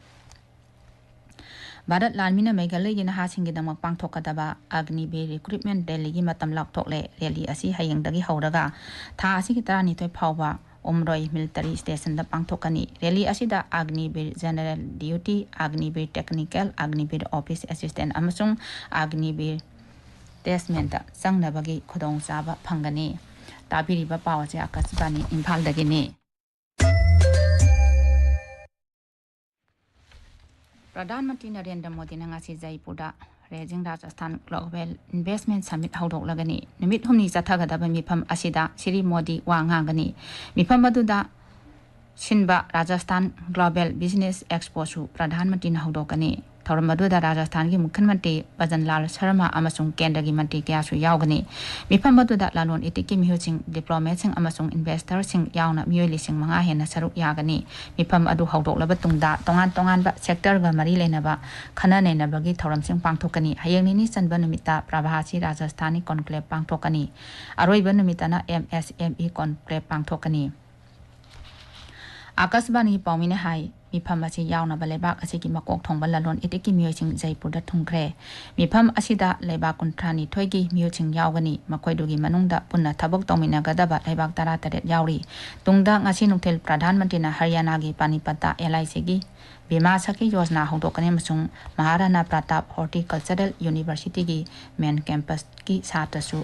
ꯚꯥꯔꯠ ꯂꯥꯟꯃꯤꯅ ꯃꯦꯘꯥꯂꯌꯒꯤ ꯅꯍꯥꯁꯤꯡꯒꯤꯗꯃꯛ ꯄꯥꯡꯊꯣꯛꯀꯗꯕ ꯑꯒꯅꯤꯕꯤꯔ ꯔꯤꯀ꯭ꯔꯨꯠꯃꯦꯟ ꯔꯦꯂꯤꯒꯤ ꯃꯇꯝ ꯂꯥꯎꯊꯣꯛꯂꯦ꯫ ꯔꯦꯂꯤ ꯑꯁꯤ ꯍꯌꯦꯡꯗꯒꯤ ꯍꯧꯔꯒ ꯊꯥ ꯑꯁꯤꯒꯤ ꯇꯔꯥꯅꯤꯊꯣꯏ ꯐꯥꯎꯕ ꯎꯝꯔꯣꯏ ꯃꯤꯂꯤꯇꯔꯤ ꯁ꯭ꯇꯦꯁꯟꯗ ꯄꯥꯡꯊꯣꯛꯀꯅꯤ꯫ ꯔꯦꯂꯤ ꯑꯁꯤꯗ Agniveer general duty, Agniveer technical, Agniveer office assistant ꯑꯃꯁꯨꯡ ꯑꯒꯅꯤꯕꯤꯔ ꯇꯦꯁꯃꯦꯟꯇ ꯆꯪꯅꯕꯒꯤ ꯈꯨꯗꯣꯡꯆꯥꯕ ꯐꯪꯒꯅꯤ꯫ ꯇꯥꯕꯤꯔꯤꯕ ꯄꯥꯎ ꯑꯁꯤ ꯑꯀꯥꯁꯕꯥꯅꯤ ꯏꯝꯐꯥꯜꯗꯒꯤꯅꯤ꯫ ꯄ꯭ꯔꯙꯥꯟ ꯃꯟꯇ꯭ꯔꯤ ꯅꯔꯦꯟꯗ꯭ꯔ ꯃꯣꯗꯤꯅ ꯉꯁꯤ ꯖꯩꯄꯨꯔꯗ rising Rajasthan global investment submit ꯍꯧꯗꯣꯛꯂꯒꯅꯤ꯫ ꯅꯨꯃꯤꯠ ꯍꯨꯝꯅꯤ ꯆꯠꯊꯒꯗꯕ ꯃꯤꯐꯝ ꯑꯁꯤꯗ ꯁ꯭ꯔꯤ ꯃꯣꯗꯤ ꯋꯥ ꯉꯥꯡꯒꯅꯤ꯫ ꯃꯤꯐꯝ ꯑꯗꯨꯗ ꯁꯤꯟꯕ ꯔꯥꯖꯁꯊꯥꯟ ꯒ꯭ꯂꯣꯕꯦꯜ ꯕꯤꯖꯤꯅꯦꯁ ꯑꯦꯛꯁꯄꯣꯁꯨ ꯄ꯭ꯔꯙꯥꯟ ꯃꯟꯇ꯭ꯔꯤꯅ ꯍꯧꯗꯣꯛꯀꯅꯤ꯫ ꯊꯧꯔꯝ ꯑꯗꯨꯗ ꯔꯥꯖꯁꯊꯥꯟꯒꯤ ꯃꯨꯈ꯭ꯌ ꯃꯟꯇ꯭ꯔꯤ ꯕꯖꯟꯂꯥꯜ ꯁꯔꯃ ꯑꯃꯁꯨꯡ ꯀꯦꯟꯗ꯭ꯔꯒꯤ ꯃꯟꯇ꯭ꯔꯤ ꯀꯌꯥꯁꯨ ꯌꯥꯎꯒꯅꯤ꯫ ꯃꯤꯐꯝ ꯑꯗꯨꯗ ꯂꯂꯣꯟ ꯏꯇꯤꯛꯀꯤ ꯃꯤꯍꯨꯠꯁꯤꯡ, ꯗꯤꯄ꯭ꯂꯣꯃꯦꯠꯁꯤꯡ ꯑꯃꯁꯨꯡ ꯏꯟꯚꯦꯁꯇꯔꯁꯤꯡ ꯌꯥꯎꯅ ꯃꯤꯑꯣꯏ ꯂꯤꯁꯤꯡ ꯃꯉꯥ ꯍꯦꯟꯅ ꯁꯔꯨꯛ ꯌꯥꯒꯅꯤ꯫ ꯃꯤꯐꯝ ꯑꯗꯨ ꯍꯧꯗꯣꯛꯂꯕ ꯇꯨꯡꯗ ꯇꯣꯉꯥꯟ ꯇꯣꯉꯥꯟꯕ ꯁꯦꯛꯇꯔꯒ ꯃꯔꯤ ꯂꯩꯅꯕ ꯈꯟꯅ ꯅꯩꯅꯕꯒꯤ ꯊꯧꯔꯝꯁꯤꯡ ꯄꯥꯡꯊꯣꯛꯀꯅꯤ꯫ ꯍꯌꯦꯡ ꯅꯤꯅꯤ ꯆꯟꯕ ꯅꯨꯃꯤꯠꯇ ꯄ꯭ꯔꯚꯥꯁꯤ ꯔꯥꯖꯁꯊꯥꯅꯤ ꯀꯣꯟꯀ꯭ꯂꯦꯕ ꯄꯥꯡꯊꯣꯛꯀꯅꯤ꯫ ꯑꯔꯣꯏꯕ ꯅꯨꯃꯤꯠꯇꯅ ꯑꯦꯝ ꯑꯦꯁ ꯑꯦꯝ ꯏ ꯀꯣꯟꯀ꯭ꯂꯦꯕ ꯄꯥꯡꯊꯣꯛꯀꯅꯤ꯫ ꯑꯥꯀꯥꯁꯕꯥꯅꯤꯒꯤ ꯄꯥꯎꯃꯤꯅ ꯍꯥꯏ, ꯃꯤꯐꯝ ꯑꯁꯤ ꯌꯥꯎꯅꯕ ꯂꯩꯕꯥꯛ ꯑꯁꯤꯒꯤ ꯃꯀꯣꯛ ꯊꯣꯡꯕ ꯂꯂꯣꯟ ꯏꯇꯤꯛꯀꯤ ꯃꯤꯑꯣꯏꯁꯤꯡ ꯖꯩꯄꯨꯔꯗ ꯊꯨꯡꯈ꯭ꯔꯦ꯫ ꯃꯤꯐꯝ ꯑꯁꯤꯗ ꯂꯩꯕꯥꯛ ꯀꯨꯟꯊ꯭ꯔꯥꯅꯤꯊꯣꯏꯒꯤ ꯃꯤꯍꯨꯠꯁꯤꯡ ꯌꯥꯎꯒꯅꯤ꯫ ꯃꯈꯣꯏꯗꯨꯒꯤ ꯃꯅꯨꯡꯗ ꯄꯨꯟꯅ ꯊꯕꯛ ꯇꯧꯃꯤꯟꯅꯒꯗꯕ ꯂꯩꯕꯥꯛ ꯇꯔꯥꯇꯔꯦꯠ ꯌꯥꯎꯔꯤ꯫ ꯇꯨꯡꯗ ꯉꯁꯤ ꯅꯨꯡꯊꯤꯜ ꯄ꯭ꯔꯙꯥꯟ ꯃꯟꯇ꯭ꯔꯤꯅ ꯍꯔꯤꯌꯥꯅꯥꯒꯤ ꯄꯥꯅꯤꯄꯠꯇ ꯑꯦꯜ ꯑꯥꯏ ꯁꯤꯒꯤ ꯕꯤꯃꯥ ꯁꯈꯤ ꯌꯣꯖꯅꯥ ꯍꯧꯗꯣꯛꯀꯅꯤ ꯑꯃꯁꯨꯡ ꯃꯍꯥꯔꯥꯅꯥ ꯄ꯭ꯔꯇꯥꯞ ꯍꯣꯔꯇꯤꯀꯜꯆꯔꯦꯜ ꯌꯨꯅꯤꯚꯔꯁꯤꯇꯤꯒꯤ ꯃꯦꯟ ꯀꯦꯝꯄꯁꯀꯤ ꯁꯥꯇ꯭ꯔꯁꯨ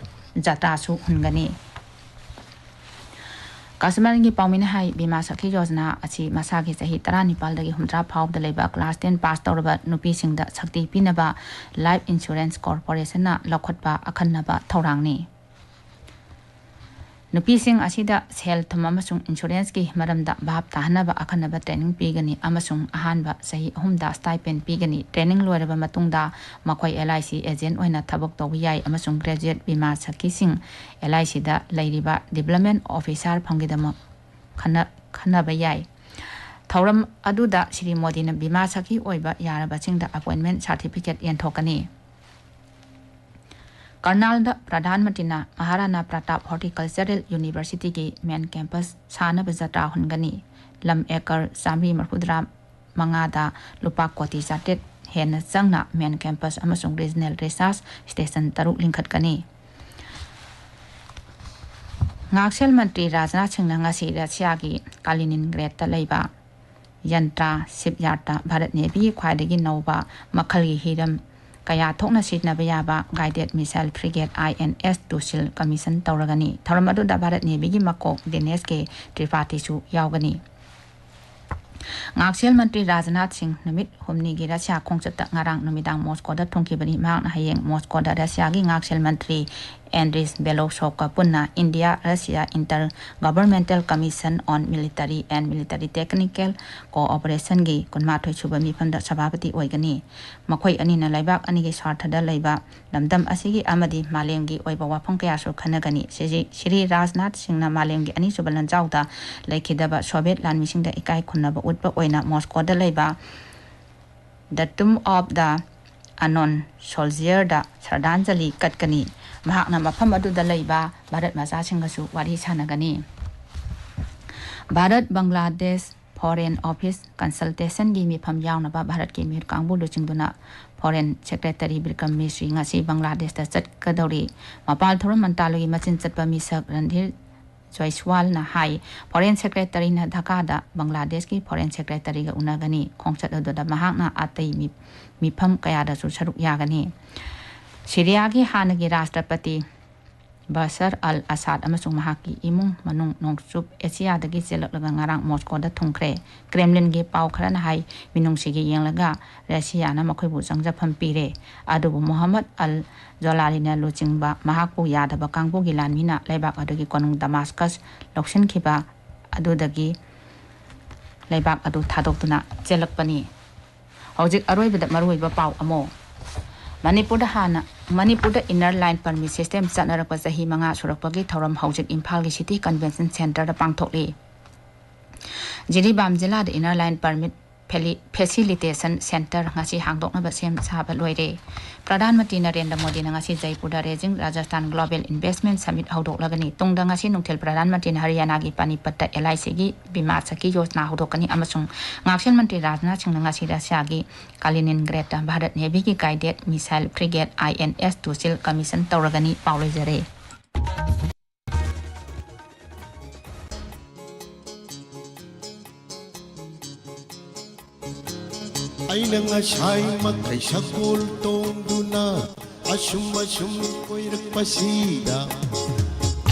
ꯖꯇ꯭ꯔꯥꯁꯨ ꯍꯨꯟꯒꯅꯤ꯫ ꯑꯥꯀꯥꯁꯕꯥꯅꯤꯒꯤ ꯄꯥꯎꯃꯤꯅ ꯍꯥꯏ, ꯕꯤꯃꯥ ꯁꯈꯤ ꯌꯣꯖꯅꯥ ꯑꯁꯤ ꯃꯁꯥꯒꯤ ꯆꯍꯤ ꯇꯔꯥꯅꯤꯄꯥꯜꯗꯒꯤ ꯍꯨꯝꯗ꯭ꯔꯥ ꯐꯥꯎꯕꯗ ꯂꯩꯕ ꯀ꯭ꯂꯥꯁ ꯇꯦꯟ ꯄꯥꯁ ꯇꯧꯔꯕ ꯅꯨꯄꯤꯁꯤꯡꯗ ꯁꯛꯇꯤ ꯄꯤꯅꯕ ꯂꯥꯏꯐ ꯏꯟꯁꯨꯔꯦꯟꯁ ꯀꯣꯔꯄꯣꯔꯦꯁꯟꯅ ꯂꯧꯈꯠꯄ ꯑꯈꯟꯅꯕ ꯊꯧꯔꯥꯡꯅꯤ꯫ ꯅꯨꯄꯤꯁꯤꯡ ꯑꯁꯤꯗ ꯁꯦꯜ ꯊꯨꯝ ꯑꯃꯁꯨꯡ ꯏꯟꯁꯨꯔꯦꯟꯁꯀꯤ ꯃꯔꯝꯗ ꯚꯥꯞ ꯇꯥꯍꯟꯅꯕ ꯑꯈꯟꯅꯕ ꯇ꯭ꯔꯦꯅꯤꯡ ꯄꯤꯒꯅꯤ ꯑꯃꯁꯨꯡ ꯑꯍꯥꯟꯕ ꯆꯍꯤ ꯑꯍꯨꯝꯗ ꯁ꯭ꯇꯥꯏꯄꯦꯟ ꯄꯤꯒꯅꯤ꯫ ꯇ꯭ꯔꯦꯅꯤꯡ ꯂꯣꯏꯔꯕ ꯃꯇꯨꯡꯗ ꯃꯈꯣꯏ ꯑꯦꯜ ꯑꯥꯏ ꯁꯤ ꯑꯦꯖꯦꯟꯠ ꯑꯣꯏꯅ ꯊꯕꯛ ꯇꯧꯕ ꯌꯥꯏ ꯑꯃꯁꯨꯡ ꯒ꯭ꯔꯦꯖꯨꯑꯦꯠ ꯕꯤꯃꯥ ꯁꯈꯤꯁꯤꯡ ꯑꯦꯜ ꯑꯥꯏ ꯁꯤꯗ ꯂꯩꯔꯤꯕ ꯗꯤꯕ꯭ꯂꯞꯃꯦꯟꯠ ꯑꯣꯐꯤꯁꯥꯔ ꯐꯪꯒꯤꯗꯃꯛ ꯈꯟꯅ-, ꯈꯟꯅꯕ ꯌꯥꯏ꯫ ꯊꯧꯔꯝ ꯑꯗꯨꯗ ꯁ꯭ꯔꯤ ꯃꯣꯗꯤꯅ ꯕꯤꯃꯥ ꯁꯈꯤ ꯑꯣꯏꯕ ꯌꯥꯔꯕꯁꯤꯡꯗ ꯑꯦꯄꯣꯏꯟꯃꯦꯟꯠ ꯁꯥꯔꯇꯤꯐꯤꯀꯦꯠ ꯌꯦꯟꯊꯣꯛꯀꯅꯤ꯫ ꯀꯔꯅꯥꯜꯗ ꯄ꯭ꯔꯙꯥꯟ ꯃꯟꯇ꯭ꯔꯤꯅ ꯃꯍꯥꯔꯥꯅꯥ ꯄ꯭ꯔꯇꯥꯞ ꯍꯣꯔꯇꯤꯀꯜꯆꯔꯦꯜ ꯌꯨꯅꯤꯚꯔꯁꯤꯇꯤꯒꯤ ꯃꯦꯟ ꯀꯦꯝꯄꯁ ꯁꯥꯅꯕ ꯖꯇ꯭ꯔꯥ ꯍꯨꯟꯒꯅꯤ꯫ ꯂꯝ ꯑꯦꯀꯔ ꯆꯥꯃꯔꯤ ꯃꯔꯤꯐꯨꯇꯔꯥ ꯃꯉꯥꯗ ꯂꯨꯄꯥ ꯀꯣꯇꯤ ꯆꯥꯇ꯭ꯔꯦꯠ ꯍꯦꯟꯅ ꯆꯪꯅ ꯃꯦꯟ ꯀꯦꯝꯄꯁ ꯑꯃꯁꯨꯡ ꯔꯤꯖꯅꯦꯜ ꯔꯤꯁꯔꯆ ꯁ꯭ꯇꯦꯁꯟ ꯇꯔꯨꯛ ꯂꯤꯡꯈꯠꯀꯅꯤ꯫ ꯉꯥꯛꯁꯦꯜ ꯃꯟꯇ꯭ꯔꯤ ꯔꯥꯖꯅꯥꯊ ꯁꯤꯡꯅ ꯉꯁꯤ ꯔꯁꯤꯌꯥꯒꯤ ꯀꯥꯂꯤꯅꯤꯟꯒ꯭ꯔꯦꯗꯇ ꯂꯩꯕ ꯌꯟꯇ꯭ꯔꯥ ꯁꯤꯞꯌꯥꯔꯗꯇ ꯚꯥꯔꯠ ꯅꯦꯚꯤꯒꯤ ꯈ꯭ꯋꯥꯏꯗꯒꯤ ꯅꯧꯕ ꯃꯈꯜꯒꯤ ꯍꯤꯔꯝ ꯀꯌꯥ ꯊꯣꯛꯅ ꯁꯤꯖꯤꯟꯅꯕ ꯌꯥꯕ guided missile frigate I N S Tusil commission ꯇꯧꯔꯒꯅꯤ꯫ ꯊꯧꯔꯝ ꯑꯗꯨꯗ ꯚꯥꯔꯠ ꯅꯦꯚꯤꯒꯤ ꯃꯀꯣꯛ ꯗꯤꯅꯦꯁ ꯀꯦ ꯇ꯭ꯔꯤꯄꯥꯊꯤꯁꯨ ꯌꯥꯎꯒꯅꯤ꯫ ꯉꯥꯛꯁꯦꯜ ꯃꯟꯇ꯭ꯔꯤ ꯔꯥꯖꯅꯥꯊ ꯁꯤꯡ ꯅꯨꯃꯤꯠ ꯍꯨꯝꯅꯤꯒꯤ ꯔꯁꯤꯌꯥ ꯈꯣꯡꯆꯠꯇ ꯉꯔꯥꯡ ꯅꯨꯃꯤꯗꯥꯡ ꯃꯣꯁꯀꯣꯗ ꯊꯨꯡꯈꯤꯕꯅꯤ꯫ ꯃꯍꯥꯛꯅ ꯍꯌꯦꯡ ꯃꯣꯁꯀꯣꯗ ꯔꯁꯤꯌꯥꯒꯤ ꯉꯥꯛꯁꯦꯜ ꯃꯟꯇ꯭ꯔꯤ ꯑꯦꯟꯗ꯭ꯔꯤꯁ ꯕꯦꯂꯣꯁꯣꯞꯀ ꯄꯨꯟꯅ India Russia Inter Governmental Commission on Military and Military Technical Cooperationꯒꯤ ꯀꯨꯟꯃꯥꯊꯣꯏ ꯁꯨꯕ ꯃꯤꯐꯝꯗ ꯁꯚꯥꯄꯇꯤ ꯑꯣꯏꯒꯅꯤ꯫ ꯃꯈꯣꯏ ꯑꯅꯤꯅ ꯂꯩꯕꯥꯛ ꯑꯅꯤꯒꯤ ꯁ꯭ꯋꯥꯔꯊꯗ ꯂꯩꯕ ꯂꯝꯗꯝ ꯑꯁꯤꯒꯤ ꯑꯃꯗꯤ ꯃꯥꯂꯦꯝꯒꯤ ꯑꯣꯏꯕ ꯋꯥꯐꯝ ꯀꯌꯥꯁꯨ ꯈꯟꯅꯒꯅꯤ꯫ ꯁꯤꯖꯤ-, ꯁ꯭ꯔꯤ ꯔꯥꯖꯅꯥꯊ ꯁꯤꯡꯅ ꯃꯥꯂꯦꯝꯒꯤ ꯑꯅꯤꯁꯨꯕ ꯂꯥꯟꯖꯥꯎꯗ ꯂꯩꯈꯤꯗꯕ ꯁꯣꯚꯤꯌꯦꯠ ꯂꯥꯟꯃꯤꯁꯤꯡꯗ ꯏꯀꯥꯏ ꯈꯨꯝꯅꯕ ꯎꯠꯄ ꯑꯣꯏꯅ ꯃꯣꯁꯀꯣꯗ ꯂꯩꯕ The Tomb of the Unknown Soldierꯗ ꯁ꯭ꯔꯗꯥꯟꯖꯂꯤ ꯀꯠꯀꯅꯤ꯫ ꯃꯍꯥꯛꯅ ꯃꯐꯝ ꯑꯗꯨꯗ ꯂꯩꯕ ꯚꯥꯔꯠ ꯃꯆꯥꯁꯤꯡꯒꯁꯨ ꯋꯥꯔꯤ ꯁꯥꯟꯅꯒꯅꯤ꯫ ꯚꯥꯔꯠ ꯕꯪꯒ꯭ꯂꯥꯗꯦꯁ Foreign Office Consultationꯒꯤ ꯃꯤꯐꯝ ꯌꯥꯎꯅꯕ ꯚꯥꯔꯠꯀꯤ ꯃꯤꯍꯨꯠ ꯀꯥꯡꯕꯨ ꯂꯨꯆꯤꯡꯗꯨꯅ Foreign Secretary ꯕꯤꯀ꯭ꯔꯝ ꯃꯤꯁ꯭ꯔꯤ ꯉꯁꯤ ꯕꯪꯒ꯭ꯂꯥꯗꯦꯁꯇ ꯆꯠꯀꯗꯧꯔꯤ꯫ ꯃꯄꯥꯜ ꯊꯧꯔꯝ ꯃꯟꯇ꯭ꯔꯥꯂꯣꯏꯒꯤ ꯃꯆꯤꯟ ꯆꯠꯄ ꯃꯤꯁꯛ ꯔꯟꯙꯤꯔ ꯖꯣꯏꯁ꯭ꯋꯥꯜꯅ ꯍꯥꯏ, Foreign Secretaryꯅ ꯙꯥꯀꯥꯗ ꯕꯪꯒ꯭ꯂꯥꯗꯦꯁꯀꯤ Foreign Secretaryꯒ ꯎꯅꯒꯅꯤ꯫ ꯈꯣꯡꯆꯠ ꯑꯗꯨꯗ ꯃꯍꯥꯛꯅ ꯑꯇꯩ ꯃꯤ-, ꯃꯤꯐꯝ ꯀꯌꯥꯗꯁꯨ ꯁꯔꯨꯛ ꯌꯥꯒꯅꯤ꯫ ꯁꯤꯔꯤꯌꯥꯒꯤ ꯍꯥꯟꯅꯒꯤ ꯔꯥꯁꯇ꯭ꯔꯄꯇꯤ ꯕꯁꯔ ꯑꯜ ꯑꯁꯥꯗ ꯑꯃꯁꯨꯡ ꯃꯍꯥꯛꯀꯤ ꯏꯃꯨꯡ ꯃꯅꯨꯡ ꯅꯣꯡꯆꯨꯞ ꯑꯦꯁꯤꯌꯥꯗꯒꯤ ꯆꯦꯜꯂꯛꯂꯒ ꯉꯔꯥꯡ ꯃꯣꯁꯀꯣꯗ ꯊꯨꯡꯈ꯭ꯔꯦ꯫ ꯀ꯭ꯔꯦꯝꯂꯤꯟꯒꯤ ꯄꯥꯎ ꯈꯔꯅ ꯍꯥꯏ, ꯃꯤꯅꯨꯡꯁꯤꯒꯤ ꯌꯦꯡꯂꯒ ꯔꯁꯤꯌꯥꯅ ꯃꯈꯣꯏꯕꯨ ꯆꯪꯖꯐꯝ ꯄꯤꯔꯦ꯫ ꯑꯗꯨꯕꯨ ꯃꯨꯍꯝꯃꯗ ꯑꯜ ꯖꯣꯂꯥꯂꯤꯅ ꯂꯨꯆꯤꯡꯕ ꯃꯍꯥꯛꯄꯨ ꯌꯥꯗꯕ ꯀꯥꯡꯕꯨꯒꯤ ꯂꯥꯟꯃꯤꯅ ꯂꯩꯕꯥꯛ ꯑꯗꯨꯒꯤ ꯀꯣꯅꯨꯡ ꯗꯃꯥꯁꯀꯁ ꯂꯧꯁꯤꯟꯈꯤꯕ ꯑꯗꯨꯗꯒꯤ ꯂꯩꯕꯥꯛ ꯑꯗꯨ ꯊꯥꯗꯣꯛꯇꯨꯅ ꯆꯦꯜꯂꯛꯄꯅꯤ꯫ ꯍꯧꯖꯤꯛ ꯑꯔꯣꯏꯕꯗ ꯃꯔꯨꯑꯣꯏꯕ ꯄꯥꯎ ꯑꯃ꯫ ꯃꯅꯤꯄꯨꯔꯗ ꯍꯥꯟꯅ, ꯃꯅꯤꯄꯨꯔꯗ Inner Line Permit System ꯆꯠꯅꯔꯛꯄ ꯆꯍꯤ ꯃꯉꯥ ꯁꯨꯔꯛꯄꯒꯤ ꯊꯧꯔꯝ ꯍꯧꯖꯤꯛ ꯏꯝꯐꯥꯜꯒꯤ City Convention Centreꯗ ꯄꯥꯡꯊꯣꯛꯂꯤ꯫ ꯖꯤꯔꯤꯕꯥꯝ ꯖꯤꯂꯥꯗ Inner Line Permit Feli-, Facilitation Centre ꯉꯁꯤ ꯍꯥꯡꯗꯣꯛꯅꯕ ꯁꯦꯝ ꯁꯥꯕ ꯂꯣꯏꯔꯦ꯫ ꯄ꯭ꯔꯙꯥꯟ ꯃꯟꯇ꯭ꯔꯤ ꯅꯔꯦꯟꯗ꯭ꯔ ꯃꯣꯗꯤꯅ ꯉꯁꯤ ꯖꯩꯄꯨꯔꯗ Raising Rajasthan Global Investment Summit ꯍꯧꯗꯣꯛꯂꯒꯅꯤ꯫ ꯇꯨꯡꯗ ꯉꯁꯤ ꯅꯨꯡꯊꯤꯜ ꯄ꯭ꯔꯙꯥꯟ ꯃꯟꯇ꯭ꯔꯤꯅ ꯍꯔꯤꯌꯥꯅꯥꯒꯤ ꯄꯥꯅꯤꯄꯠꯇ L I Cꯒꯤ ꯕꯤꯃꯥ ꯁꯈꯤ ꯌꯣꯖꯅꯥ ꯍꯧꯗꯣꯛꯀꯅꯤ ꯑꯃꯁꯨꯡ ꯉꯥꯛꯁꯦꯜ ꯃꯟꯇ꯭ꯔꯤ ꯔꯥꯖꯅꯥꯊ ꯁꯤꯡꯅ ꯉꯁꯤ ꯔꯁꯤꯌꯥꯒꯤ ꯀꯥꯂꯤꯅꯤꯟꯒ꯭ꯔꯦꯗꯇ Bharat ꯅꯦꯚꯤꯒꯤ guided missile frigate I N S Tusil commission ꯇꯧꯔꯒꯅꯤ꯫ ꯄꯥꯎ ꯂꯣꯏꯖꯔꯦ꯫ ꯑꯩꯅ ꯉꯁꯥꯏ ꯃꯈꯩ ꯁꯒꯣꯜ ꯇꯣꯡꯗꯨꯅ ꯑꯁꯨꯝ ꯑꯁꯨꯝ ꯀꯣꯏꯔꯛꯄꯁꯤꯗ,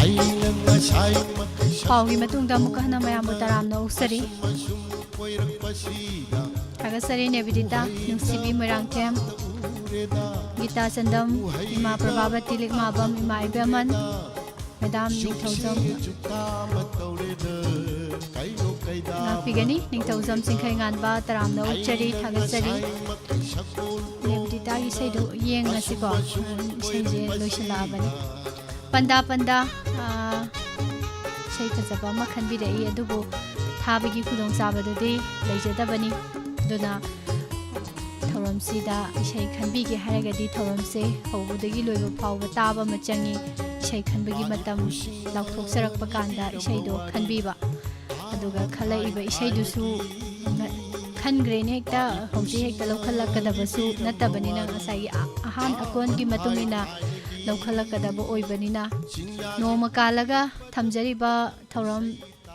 ꯑꯩꯅ ꯉꯁꯥꯏ ꯃꯈꯩ ꯁꯒꯣꯜ ꯄꯥꯎꯒꯤ ꯃꯇꯨꯡꯗ ꯑꯃꯨꯛꯀ ꯍꯟꯅ ꯃꯌꯥꯝꯕꯨ ꯇꯔꯥꯝꯅ ꯑꯣꯛꯆꯔꯤ꯫ ꯑꯁꯨꯝ ꯑꯣꯏꯔꯛꯄꯁꯤꯗ ꯊꯥꯒꯠꯆꯔꯤ ꯅꯦꯕꯤꯗꯤꯇꯥ, ꯅꯨꯡꯁꯤꯕꯤ ꯃꯣꯏꯔꯥꯡꯊꯦꯝ, ꯒꯤꯇꯥ ꯆꯟꯗꯝ, ꯏꯃꯥ ꯄ꯭ꯔꯚꯥꯕꯇꯤ ꯂꯤꯛꯃꯥꯕꯝ, ꯏꯃꯥ ꯏꯕꯦꯝꯃꯟ, ꯃꯦꯗꯥꯝ ꯅꯤꯡꯊꯧꯖꯝ ꯉꯥꯛꯄꯤꯒꯅꯤ꯫ ꯅꯤꯡꯊꯧꯖꯝ ꯆꯤꯡꯈꯩꯉꯥꯟꯕ ꯇꯔꯥꯝꯅ ꯑꯣꯛꯆꯔꯤ, ꯊꯥꯒꯠꯆꯔꯤ꯫ ꯅꯦꯕꯤꯗꯤꯇꯥꯒꯤ ꯏꯁꯩꯗꯨ ꯌꯦꯡꯉꯁꯤꯀꯣ꯫ ꯏꯁꯩꯁꯦ ꯂꯣꯏꯁꯤꯜꯂꯛꯑꯕꯅꯤ꯫ ꯄꯟꯗꯥ ꯄꯟꯗꯥ, ꯑꯥ, ꯏꯁꯩ ꯐꯖꯕ ꯑꯃ ꯈꯟꯕꯤꯔꯛꯏ, ꯑꯗꯨꯕꯨ ꯊꯥꯕꯒꯤ ꯈꯨꯗꯣꯡꯆꯥꯕꯗꯨꯗꯤ ꯂꯩꯖꯗꯕꯅꯤ꯫ ꯑꯗꯨꯅ ꯊꯧꯔꯝꯁꯤꯗ ꯏꯁꯩ ꯈꯟꯕꯤꯒꯦ ꯍꯥꯏꯔꯒꯗꯤ ꯊꯧꯔꯝꯁꯦ ꯍꯧꯕꯗꯒꯤ ꯂꯣꯏꯕ ꯐꯥꯎꯕ ꯇꯥꯕ ꯑꯃ ꯆꯪꯉꯤ꯫ ꯏꯁꯩ ꯈꯟꯕꯒꯤ ꯃꯇꯝ ꯂꯥꯎꯊꯣꯛꯆꯔꯛꯄ ꯀꯥꯟꯗ ꯏꯁꯩꯗꯣ ꯈꯟꯕꯤꯕ꯫ ꯑꯗꯨꯒ ꯈꯜꯂꯛꯏꯕ ꯏꯁꯩꯗꯨꯁꯨ ꯉ-, ꯈꯟꯈ꯭ꯔꯦꯅꯦ ꯍꯦꯛꯇ, ꯍꯧꯖꯤꯛ ꯍꯦꯛꯇ ꯂꯧꯈꯠꯂꯛꯀꯗꯕꯁꯨ ꯅꯠꯇꯕꯅꯤꯅ, ꯉꯁꯥꯏꯒꯤ ꯑ-, ꯑꯍꯥꯟ ꯑꯀꯣꯟꯒꯤ ꯃꯇꯨꯡ ꯏꯟꯅ ꯂꯧꯈꯠꯂꯛꯀꯗꯕ ꯑꯣꯏꯕꯅꯤꯅ, ꯅꯣꯡꯃ ꯀꯥꯜꯂꯒ ꯊꯝꯖꯔꯤꯕ ꯊꯧꯔꯝ,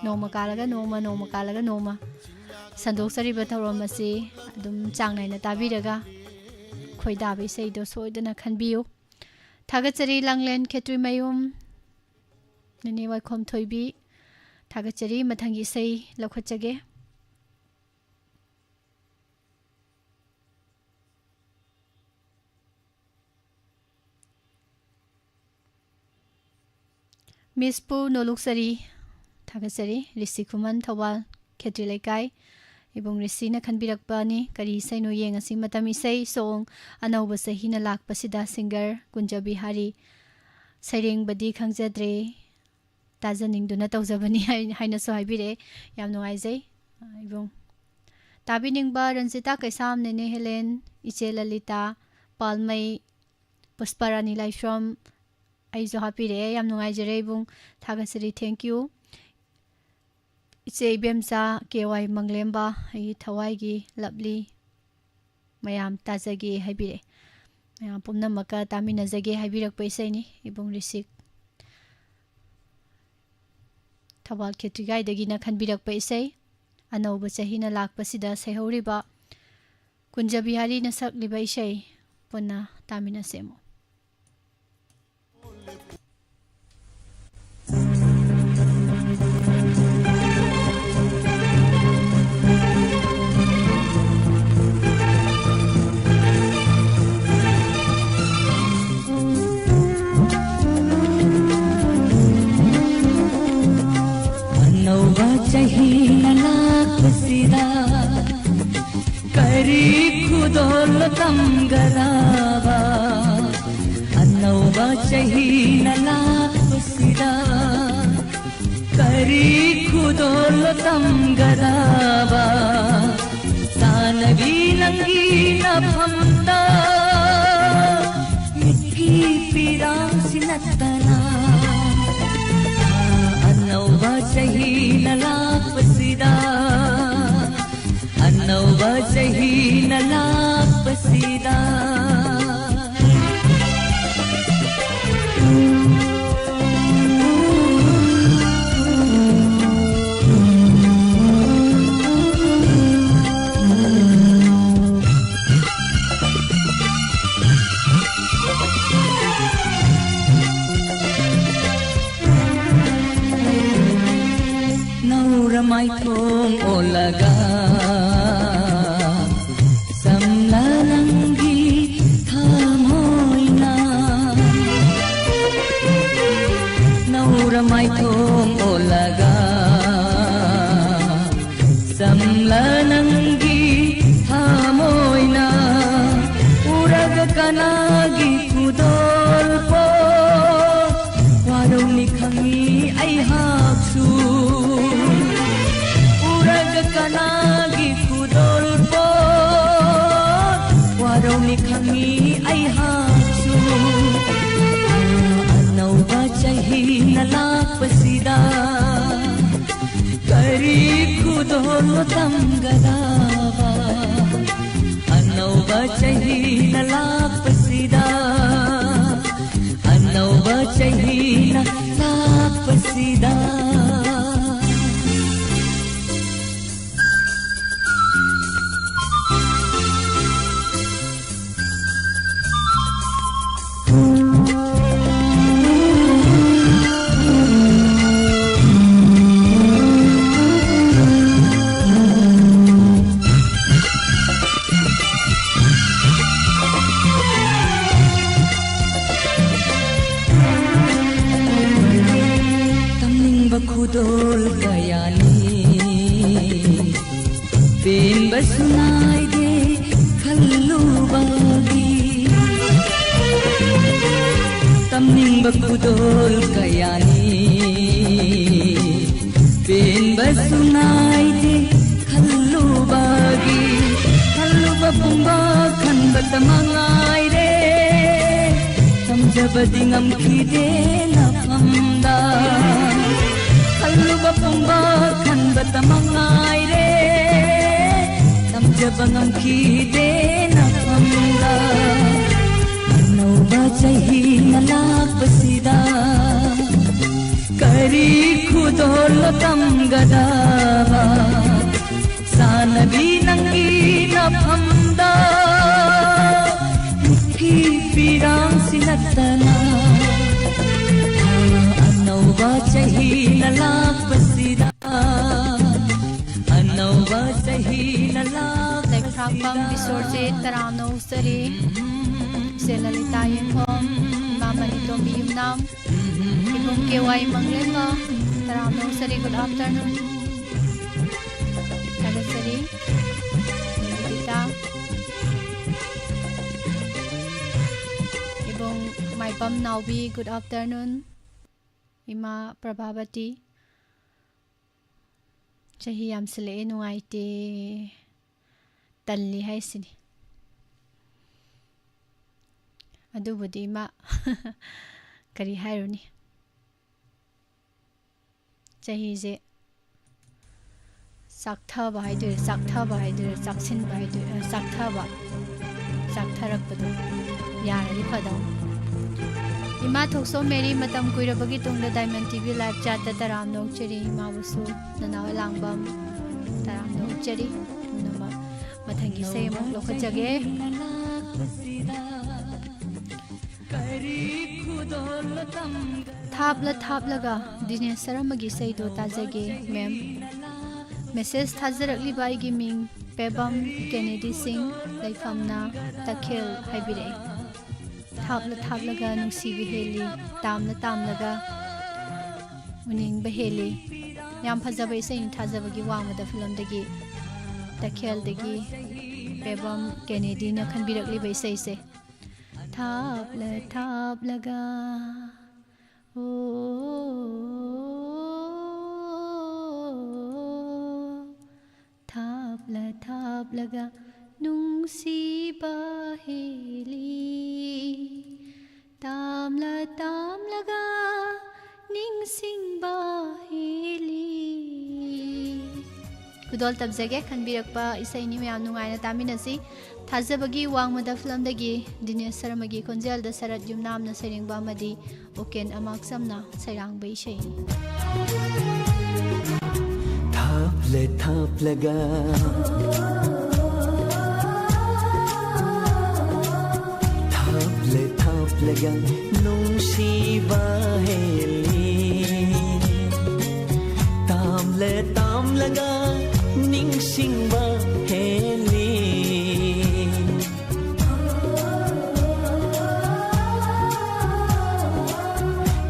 ꯅꯣꯡꯃ ꯀꯥꯜꯂꯒ ꯅꯣꯡꯃ, ꯅꯣꯡꯃ ꯀꯥꯜꯂꯒ ꯅꯣꯡꯃ ꯁꯟꯗꯣꯛꯆꯔꯤꯕ ꯊꯧꯔꯝ ꯑꯁꯤ ꯑꯗꯨꯝ ꯆꯥꯡ ꯅꯥꯏꯅ ꯇꯥꯕꯤꯔꯒ ꯈꯣꯏꯗꯥꯕ ꯏꯁꯩꯗꯣ ꯁꯣꯏꯗꯅ ꯈꯟꯕꯤꯌꯨ꯫ ꯊꯥꯒꯠꯆꯔꯤ ꯂꯥꯡꯂꯦꯟ ꯈꯦꯇ꯭ꯔꯤꯃꯌꯨꯝ, ꯅꯦꯅꯦ ꯋꯥꯏꯈꯣꯝ ꯊꯣꯏꯕꯤ꯫ ꯊꯥꯒꯠꯆꯔꯤ꯫ ꯃꯊꯪꯒꯤ ꯏꯁꯩ ꯂꯧꯈꯠꯆꯒꯦ꯫ ꯃꯤꯁꯄꯨ ꯅꯣꯂꯨꯛꯆꯔꯤ, ꯊꯥꯒꯠꯆꯔꯤ꯫ ꯔꯤꯁꯤ ꯈꯨꯃꯟ, ꯊꯧꯕꯥꯜ ꯈꯦꯇ꯭ꯔꯤ ꯂꯩꯀꯥꯏ꯫ ꯏꯕꯨꯡ ꯔꯤꯁꯤꯅ ꯈꯟꯕꯤꯔꯛꯄꯅꯤ꯫ ꯀꯔꯤ ꯏꯁꯩꯅꯣ ꯌꯦꯡꯉꯁꯤ꯫ ꯃꯇꯝ ꯏꯁꯩ ꯁꯣꯡ ꯑꯅꯧꯕ ꯆꯍꯤꯅ ꯂꯥꯛꯄꯁꯤꯗ, ꯁꯤꯡꯒꯔ ꯀꯨꯟꯖꯕꯤ ꯍꯥꯔꯤ꯫ ꯁꯩꯔꯦꯡꯕꯗꯤ ꯈꯪꯖꯗ꯭ꯔꯦ, ꯇꯥꯖꯅꯤꯡꯗꯨꯅ ꯇꯧꯖꯕꯅꯤ ꯍꯥꯏ-, ꯍꯥꯏꯅꯁꯨ ꯍꯥꯏꯕꯤꯔꯛꯑꯦ꯫ ꯌꯥꯝ ꯅꯨꯡꯉꯥꯏꯖꯩ, ꯏꯕꯨꯡ꯫ ꯇꯥꯕꯤꯅꯤꯡꯕ ꯔꯟꯖꯤꯇꯥ ꯀꯩꯁꯥꯝ, ꯅꯦꯅꯦ ꯍꯦꯂꯦꯟ, ꯏꯆꯦ ꯂꯂꯤꯇꯥ ꯄꯥꯜꯃꯩ, ꯄꯨꯁꯄꯥꯔꯥꯅꯤ ꯂꯥꯏꯁ꯭ꯔꯝ, ꯑꯩꯁꯨ ꯍꯥꯞꯄꯤꯔꯛꯑꯦ꯫ ꯌꯥꯝ ꯅꯨꯡꯉꯥꯏꯖꯔꯦ ꯏꯕꯨꯡ, ꯊꯥꯒꯠꯆꯔꯤ, thank you꯫ ꯏꯆꯦ ꯏꯕꯦꯝꯆꯥ ꯀꯦ ꯋꯥꯏ ꯃꯪꯂꯦꯝꯕ, ꯑꯩꯒꯤ ꯊꯋꯥꯏꯒꯤ ꯂꯞꯂꯤ ꯃꯌꯥꯝ ꯇꯥꯖꯒꯦ ꯍꯥꯏꯕꯤꯔꯛꯑꯦ꯫ ꯃꯌꯥꯝ ꯄꯨꯝꯅꯃꯛꯀ ꯇꯥꯃꯤꯟꯅꯖꯒꯦ ꯍꯥꯏꯕꯤꯔꯛꯄ ꯏꯁꯩꯅꯤ ꯏꯕꯨꯡ ꯔꯤꯁꯤꯛ꯫ ꯊꯧꯕꯥꯜ ꯈꯦꯇ꯭ꯔꯤꯒꯥꯏꯗꯒꯤꯅ ꯈꯟꯕꯤꯔꯛꯄ ꯏꯁꯩ꯫ ꯑꯅꯧꯕ ꯆꯍꯤꯅ ꯂꯥꯛꯄꯁꯤꯗ ꯁꯩꯍꯧꯔꯤꯕ ꯀꯨꯟꯖ ꯕꯤꯍꯥꯔꯤꯅ ꯁꯛꯂꯤꯕ ꯏꯁꯩ ꯄꯨꯟꯅ ꯇꯥꯃꯤꯟꯅꯁꯦ ꯑꯃꯨꯛ꯫ ꯑꯅꯧꯕ ꯆꯍꯤꯅ ꯂꯥꯛꯄꯁꯤꯗ ꯀꯔꯤ ꯈꯨꯗꯣꯜ ꯇꯝꯒꯗꯕ? ꯑꯅꯧꯕ ꯆꯍꯤꯅ ꯂꯥꯛꯄꯁꯤꯗ ꯀꯔꯤ ꯈꯨꯗꯣꯜ ꯇꯝꯒꯗꯕ? ꯆꯥꯟꯅꯕꯤ ꯅꯪꯒꯤ ꯅꯐꯝꯗ ꯃꯤꯠꯀꯤ ꯄꯤꯔꯥꯡꯁꯤ ꯅꯠꯇꯅ ꯑꯅꯧꯕ ꯆꯍꯤꯅ ꯂꯥꯛꯄꯁꯤꯗ ꯑꯅꯧꯕ ꯆꯍꯤꯅ ꯂꯥꯛꯄꯁꯤꯗ꯫ ꯅꯧꯔ ꯃꯥꯏꯊꯣꯡ ꯑꯣꯜꯂꯒ ꯆꯝꯂ ꯅꯪꯒꯤ ꯊꯃꯣꯏꯅ ꯅꯧꯔ ꯃꯥꯏꯊꯣꯡ ꯑꯣꯜꯂꯒ ꯆꯝꯂ ꯅꯪꯒꯤ ꯊꯃꯣꯏꯅ ꯎꯔꯒ ꯀꯅꯥꯒꯤ ꯈꯨꯗꯣꯜꯄꯣ ꯋꯥꯔꯧꯅꯤ ꯈꯪꯉꯤ ꯑꯩꯍꯥꯛꯁꯨ ꯎꯔꯒ ꯀꯅꯥꯒꯤ ꯈꯨꯗꯣꯜꯄꯣꯠ ꯋꯥꯔꯧꯅꯤ ꯈꯪꯉꯤ ꯑꯩꯍꯥꯛꯁꯨ꯫ ꯑꯅꯧꯕ ꯆꯍꯤꯅ ꯂꯥꯛꯄꯁꯤꯗ ꯀꯔꯤ ꯈꯨꯗꯣꯜ ꯇꯝꯒꯗꯕ? ꯑꯅꯧꯕ ꯆꯍꯤꯅ ꯂꯥꯛꯄꯁꯤꯗ ꯑꯅꯧꯕ ꯆꯍꯤꯅ ꯂꯥꯛꯄꯁꯤꯗ꯫ ꯈꯨꯗꯣꯜ ꯀꯌꯥꯅꯤ ꯄꯦꯟꯕꯁꯨ ꯅꯥꯏꯗꯦ ꯈꯜꯂꯨꯕꯒꯤ꯫ ꯇꯝꯅꯤꯡꯕ ꯈꯨꯗꯣꯜ ꯀꯌꯥꯅꯤ ꯄꯦꯟꯕꯁꯨ ꯅꯥꯏꯗꯦ ꯈꯜꯂꯨꯕꯒꯤ꯫ ꯈꯜꯂꯨꯕ ꯄꯨꯝꯕ ꯈꯟꯕꯇ ꯃꯉꯥꯏꯔꯦ꯫ ꯇꯝꯖꯕꯗꯤ ꯉꯝꯈꯤꯗꯦ ꯅꯐꯝꯗ꯫ ꯈꯜꯂꯨꯕ ꯄꯨꯝꯕ ꯈꯟꯕꯇ ꯃꯉꯥꯏꯔꯦ꯫ ꯇꯝꯖꯕ ꯉꯝꯈꯤꯗꯦ ꯅꯐꯝꯗ꯫ ꯑꯅꯧꯕ ꯆꯍꯤꯅ ꯂꯥꯛꯄꯁꯤꯗ ꯀꯔꯤ ꯈꯨꯗꯣꯜꯅꯣ ꯇꯝꯒꯗꯕ? ꯆꯥꯅꯕꯤ ꯅꯪꯒꯤ ꯅꯐꯝꯗ ꯐꯤ ꯐꯤꯔꯥꯡꯁꯤ ꯅꯠꯇꯅ ꯑꯅꯧꯕ ꯆꯍꯤꯅ ꯂꯥꯛꯄꯁꯤꯗ, ꯑꯅꯧꯕ ꯆꯍꯤꯅ ꯂꯥꯛꯄꯁꯤꯗ꯫ ꯂꯩꯈ꯭ꯔꯥꯝꯕꯝ ꯕꯤꯁ꯭ꯋꯔꯖꯤꯠ ꯇꯔꯥꯝꯅ ꯑꯣꯛꯆꯔꯤ꯫ ꯏꯆꯦ ꯂꯂꯤꯇꯥ ꯌꯦꯡꯈꯣꯝ, ꯏꯃꯥ ꯃꯅꯤꯇꯣꯝꯕꯤ ꯌꯨꯝꯅꯥꯝ, ꯏꯕꯨꯡ ꯀꯦ ꯋꯥꯏ ꯃꯪꯂꯦꯝꯕ, ꯇꯔꯥꯝꯅ ꯑꯣꯛꯆꯔꯤ, good afternoon꯫ ꯊꯥꯒꯠꯆꯔꯤ꯫ ꯅꯦꯕꯤꯗꯤꯇꯥ, ꯏꯕꯨꯡ ꯃꯥꯏꯄꯝ ꯅꯥꯎꯕꯤ, good afternoon꯫ ꯏꯃꯥ ꯄ꯭ꯔꯚꯥꯕꯇꯤ, ꯆꯍꯤ ꯌꯥꯝꯁꯤꯜꯂꯛꯑꯦ, ꯅꯨꯡꯉꯥꯏꯇꯦ, ꯇꯜꯂꯤ ꯍꯥꯏꯁꯤꯅꯤ꯫ ꯑꯗꯨꯕꯨꯗꯤ ꯏꯃꯥ, ꯀꯔꯤ ꯍꯥꯏꯔꯨꯅꯤ? ꯆꯍꯤꯁꯦ ꯆꯥꯛꯊꯕ ꯍꯥꯏꯗꯣꯏꯔꯥ, ꯆꯥꯛꯊꯕ ꯍꯥꯏꯗꯣꯏꯔꯥ, ꯆꯥꯛꯁꯤꯟꯕ ꯍꯥꯏꯗꯣꯏꯔꯥ, ꯆꯥꯛꯊꯕ, ꯆꯥꯛꯊꯔꯛꯄꯗꯣ ꯌꯥꯔꯗꯤ ꯐꯗꯧꯅꯤ꯫ ꯏꯃꯥ ꯊꯣꯛꯆꯣꯝ ꯃꯦꯔꯤ, ꯃꯇꯝ ꯀꯨꯏꯔꯕꯒꯤ ꯇꯨꯡꯗ Diamond T V live chatꯇ ꯇꯔꯥꯝꯅ ꯑꯣꯛꯆꯔꯤ꯫ ꯏꯃꯥꯕꯨꯁꯨ ꯅꯅꯥꯎ ꯂꯥꯡꯕꯝ ꯇꯔꯥꯝꯅ ꯑꯣꯛꯆꯔꯤ꯫ ꯄꯨꯝꯅꯃꯛ ꯃꯊꯪꯒꯤ ꯏꯁꯩ ꯑꯃꯨꯛ ꯂꯧꯈꯠꯆꯒꯦ꯫ ꯊꯥꯞꯂ ꯊꯥꯞꯂꯒ ꯗꯤꯅꯦꯁ ꯁꯔꯃꯒꯤ ꯏꯁꯩꯗꯣ ꯇꯥꯖꯒꯦ, ꯃꯦꯝ꯫ ꯃꯦꯁꯦꯖ ꯊꯥꯖꯔꯛꯂꯤꯕ ꯑꯩꯒꯤ ꯃꯤꯡ ꯄꯦꯕꯝ ꯀꯦꯅꯦꯗꯤ ꯁꯤꯡ, ꯂꯩꯐꯝꯅ ꯇꯈꯦꯜ ꯍꯥꯏꯕꯤꯔꯛꯏ꯫ ꯊꯥꯞꯂ ꯊꯥꯞꯂꯒ ꯅꯨꯡꯁꯤꯕ ꯍꯦꯜꯂꯤ, ꯇꯥꯝꯂ ꯇꯥꯝꯂꯒ ꯎꯅꯤꯡꯕ ꯍꯦꯜꯂꯤ꯫ ꯌꯥꯝ ꯐꯖꯕ ꯏꯁꯩꯅꯤ, ꯊꯥꯖꯕꯒꯤ ꯋꯥꯡꯃꯗ ꯐꯤꯂꯝꯗꯒꯤ, ꯇꯈꯦꯜꯗꯒꯤ ꯄꯦꯕꯝ ꯀꯦꯅꯦꯗꯤꯅ ꯈꯟꯕꯤꯔꯛꯂꯤꯕ ꯏꯁꯩꯁꯦ꯫ ꯊꯥꯞꯂ ꯊꯥꯞꯂꯒ, ꯑꯣ, ꯊꯥꯞꯂ ꯊꯥꯞꯂꯒ ꯅꯨꯡꯁꯤꯕ ꯍꯦꯜꯂꯤ, ꯇꯥꯝꯂ ꯇꯥꯝꯂꯒ ꯅꯤꯡꯁꯤꯡꯕ ꯍꯦꯜꯂꯤ꯫ ꯈꯨꯗꯣꯜ ꯇꯝꯖꯒꯦ, ꯈꯟꯕꯤꯔꯛꯄ ꯏꯁꯩꯅꯤ, ꯃꯌꯥꯝ ꯅꯨꯡꯉꯥꯏꯅ ꯇꯥꯃꯤꯟꯅꯁꯤ꯫ ꯊꯥꯖꯕꯒꯤ ꯋꯥꯡꯃꯗ ꯐꯤꯂꯝꯗꯒꯤ ꯗꯤꯅꯦꯁ ꯁꯔꯃꯒꯤ ꯈꯣꯟꯖꯦꯜꯗ ꯁꯔꯠ ꯌꯨꯝꯅꯥꯝꯅ ꯁꯩꯔꯦꯡꯕ ꯑꯃꯗꯤ ꯎꯀꯦꯟ ꯑꯃꯥꯛꯆꯝꯅ ꯁꯩꯔꯥꯡꯕ ꯏꯁꯩꯅꯤ꯫ ꯊꯥꯞꯂ ꯊꯥꯞꯂꯒ, ꯊꯥꯞꯂ ꯊꯥꯞꯂꯒ ꯅꯨꯡꯁꯤꯕ ꯍꯦꯜꯂꯤ, ꯇꯥꯝꯂ ꯇꯥꯝꯂꯒ ꯅꯤꯡꯁꯤꯡꯕ ꯍꯦꯜꯂꯤ꯫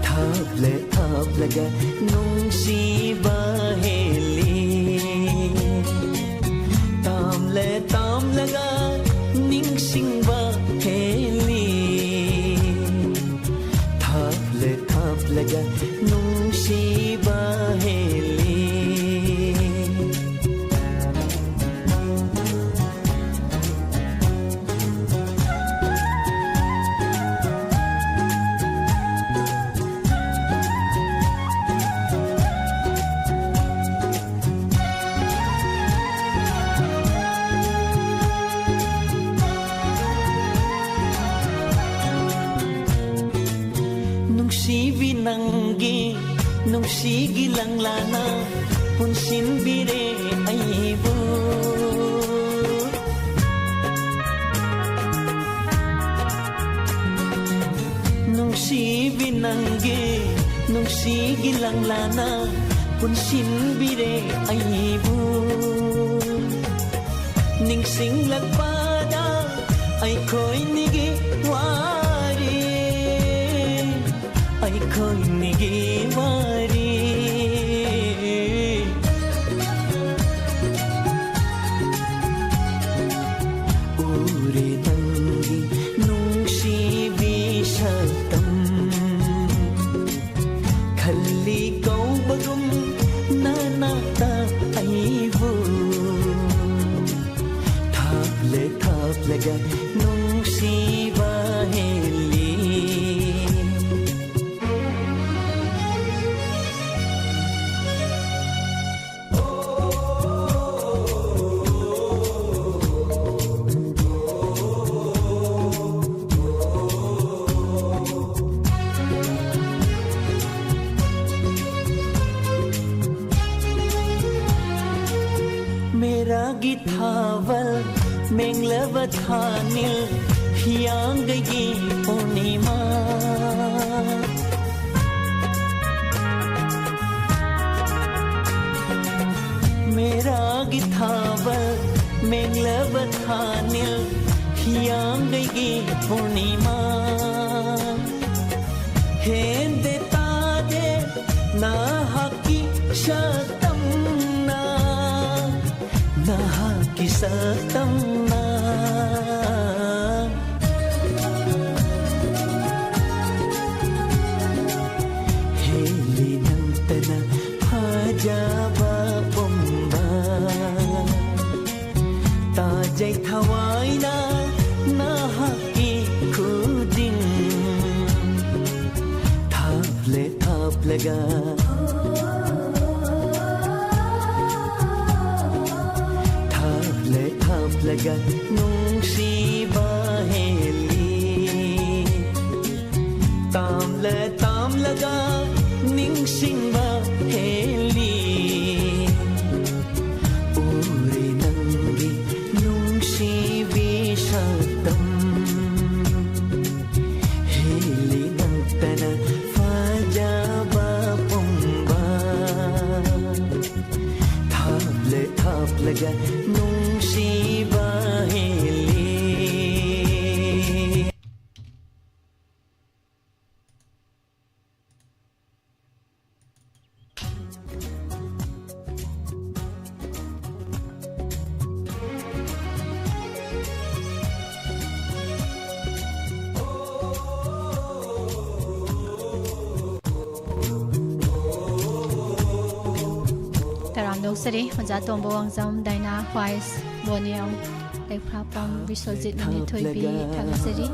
ꯊꯥꯞꯂ ꯊꯥꯞꯂꯒ ꯅꯨꯡꯁꯤꯕ ꯍꯦꯜꯂꯤ, ꯇꯥꯝꯂ ꯇꯥꯝꯂꯒ ꯅꯤꯡꯁꯤꯡꯕ ꯍꯦꯜꯂꯤ꯫ ꯊꯥꯞꯂ ꯊꯥꯞꯂꯒ ꯅꯨꯡꯁꯤꯕ ꯍꯦꯜꯂꯤ꯫ ꯅꯨꯡꯁꯤꯕꯤ, ꯅꯪꯒꯤ ꯅꯨꯡꯁꯤꯒꯤ ꯂꯪꯂꯥꯅ ꯄꯨꯟꯁꯤꯟꯕꯤꯔꯦ ꯑꯩꯕꯨ꯫ ꯅꯨꯡꯁꯤꯕꯤ, ꯅꯪꯒꯤ ꯅꯨꯡꯁꯤꯒꯤ ꯂꯪꯂꯥꯅ ꯄꯨꯟꯁꯤꯟꯕꯤꯔꯦ ꯑꯩꯕꯨ꯫ ꯅꯤꯡꯁꯤꯡꯂꯛꯄꯗ ꯑꯩꯈꯣꯏꯅꯤꯒꯤ ꯋꯥꯔꯤ, ꯑꯩꯈꯣꯏꯅꯤꯒꯤ ꯋꯥꯔꯤ꯫ ꯍꯦꯜꯂꯤ ꯀꯧꯕꯒꯨꯝ ꯅꯅꯥꯛꯇ ꯑꯩꯕꯨ ꯊꯥꯞꯂꯦ ꯊꯥꯞꯂꯒ ꯅꯨꯡꯁꯤꯕ ꯍꯦꯜꯂꯤ꯫ मेरा गी थावल मेंगलव थानिल हियांग गी पूर्णिमा। मेरा गी थावल मेंगलव थानिल हियांग गी पूर्णिमा। हेंदे तादे नाहकी शतमना, नाहकी शतमना। हेली नंतन फजाबा पुंबा। ताजै थवाइना नाहकी खुदिन। थापले थापलगा, थापले थापलगा नुंगसीबा हेली। तामले तामलगा निंगसिंबा हेली। ꯎꯔꯦ ꯅꯪꯒꯤ ꯅꯨꯡꯁꯤꯕꯤ ꯁꯛꯇꯝ꯫ ꯍꯦꯜꯂꯤ ꯅꯪꯇꯅ ꯐꯖꯕ ꯄꯨꯝꯕ꯫ ꯊꯥꯞꯂꯦ ꯊꯥꯞꯂꯒ ꯅꯨꯡꯁꯤꯕ ꯍꯦꯜꯂꯤ꯫ ꯊꯥꯒꯠꯆꯔꯤ꯫ ꯑꯣꯖꯥ ꯇꯣꯝꯕ ꯋꯥꯡꯖꯝ, ꯗꯥꯏꯅꯥ, ꯈ꯭ꯋꯥꯏꯁ, ꯕꯣꯅꯤꯌꯝ, ꯂꯩꯈ꯭ꯔꯥꯄꯝ, ꯕꯤꯁ꯭ꯋꯖꯤꯠ, ꯅꯨꯃꯤꯠꯊꯣꯏꯕꯤ, ꯊꯥꯒꯠꯆꯔꯤ꯫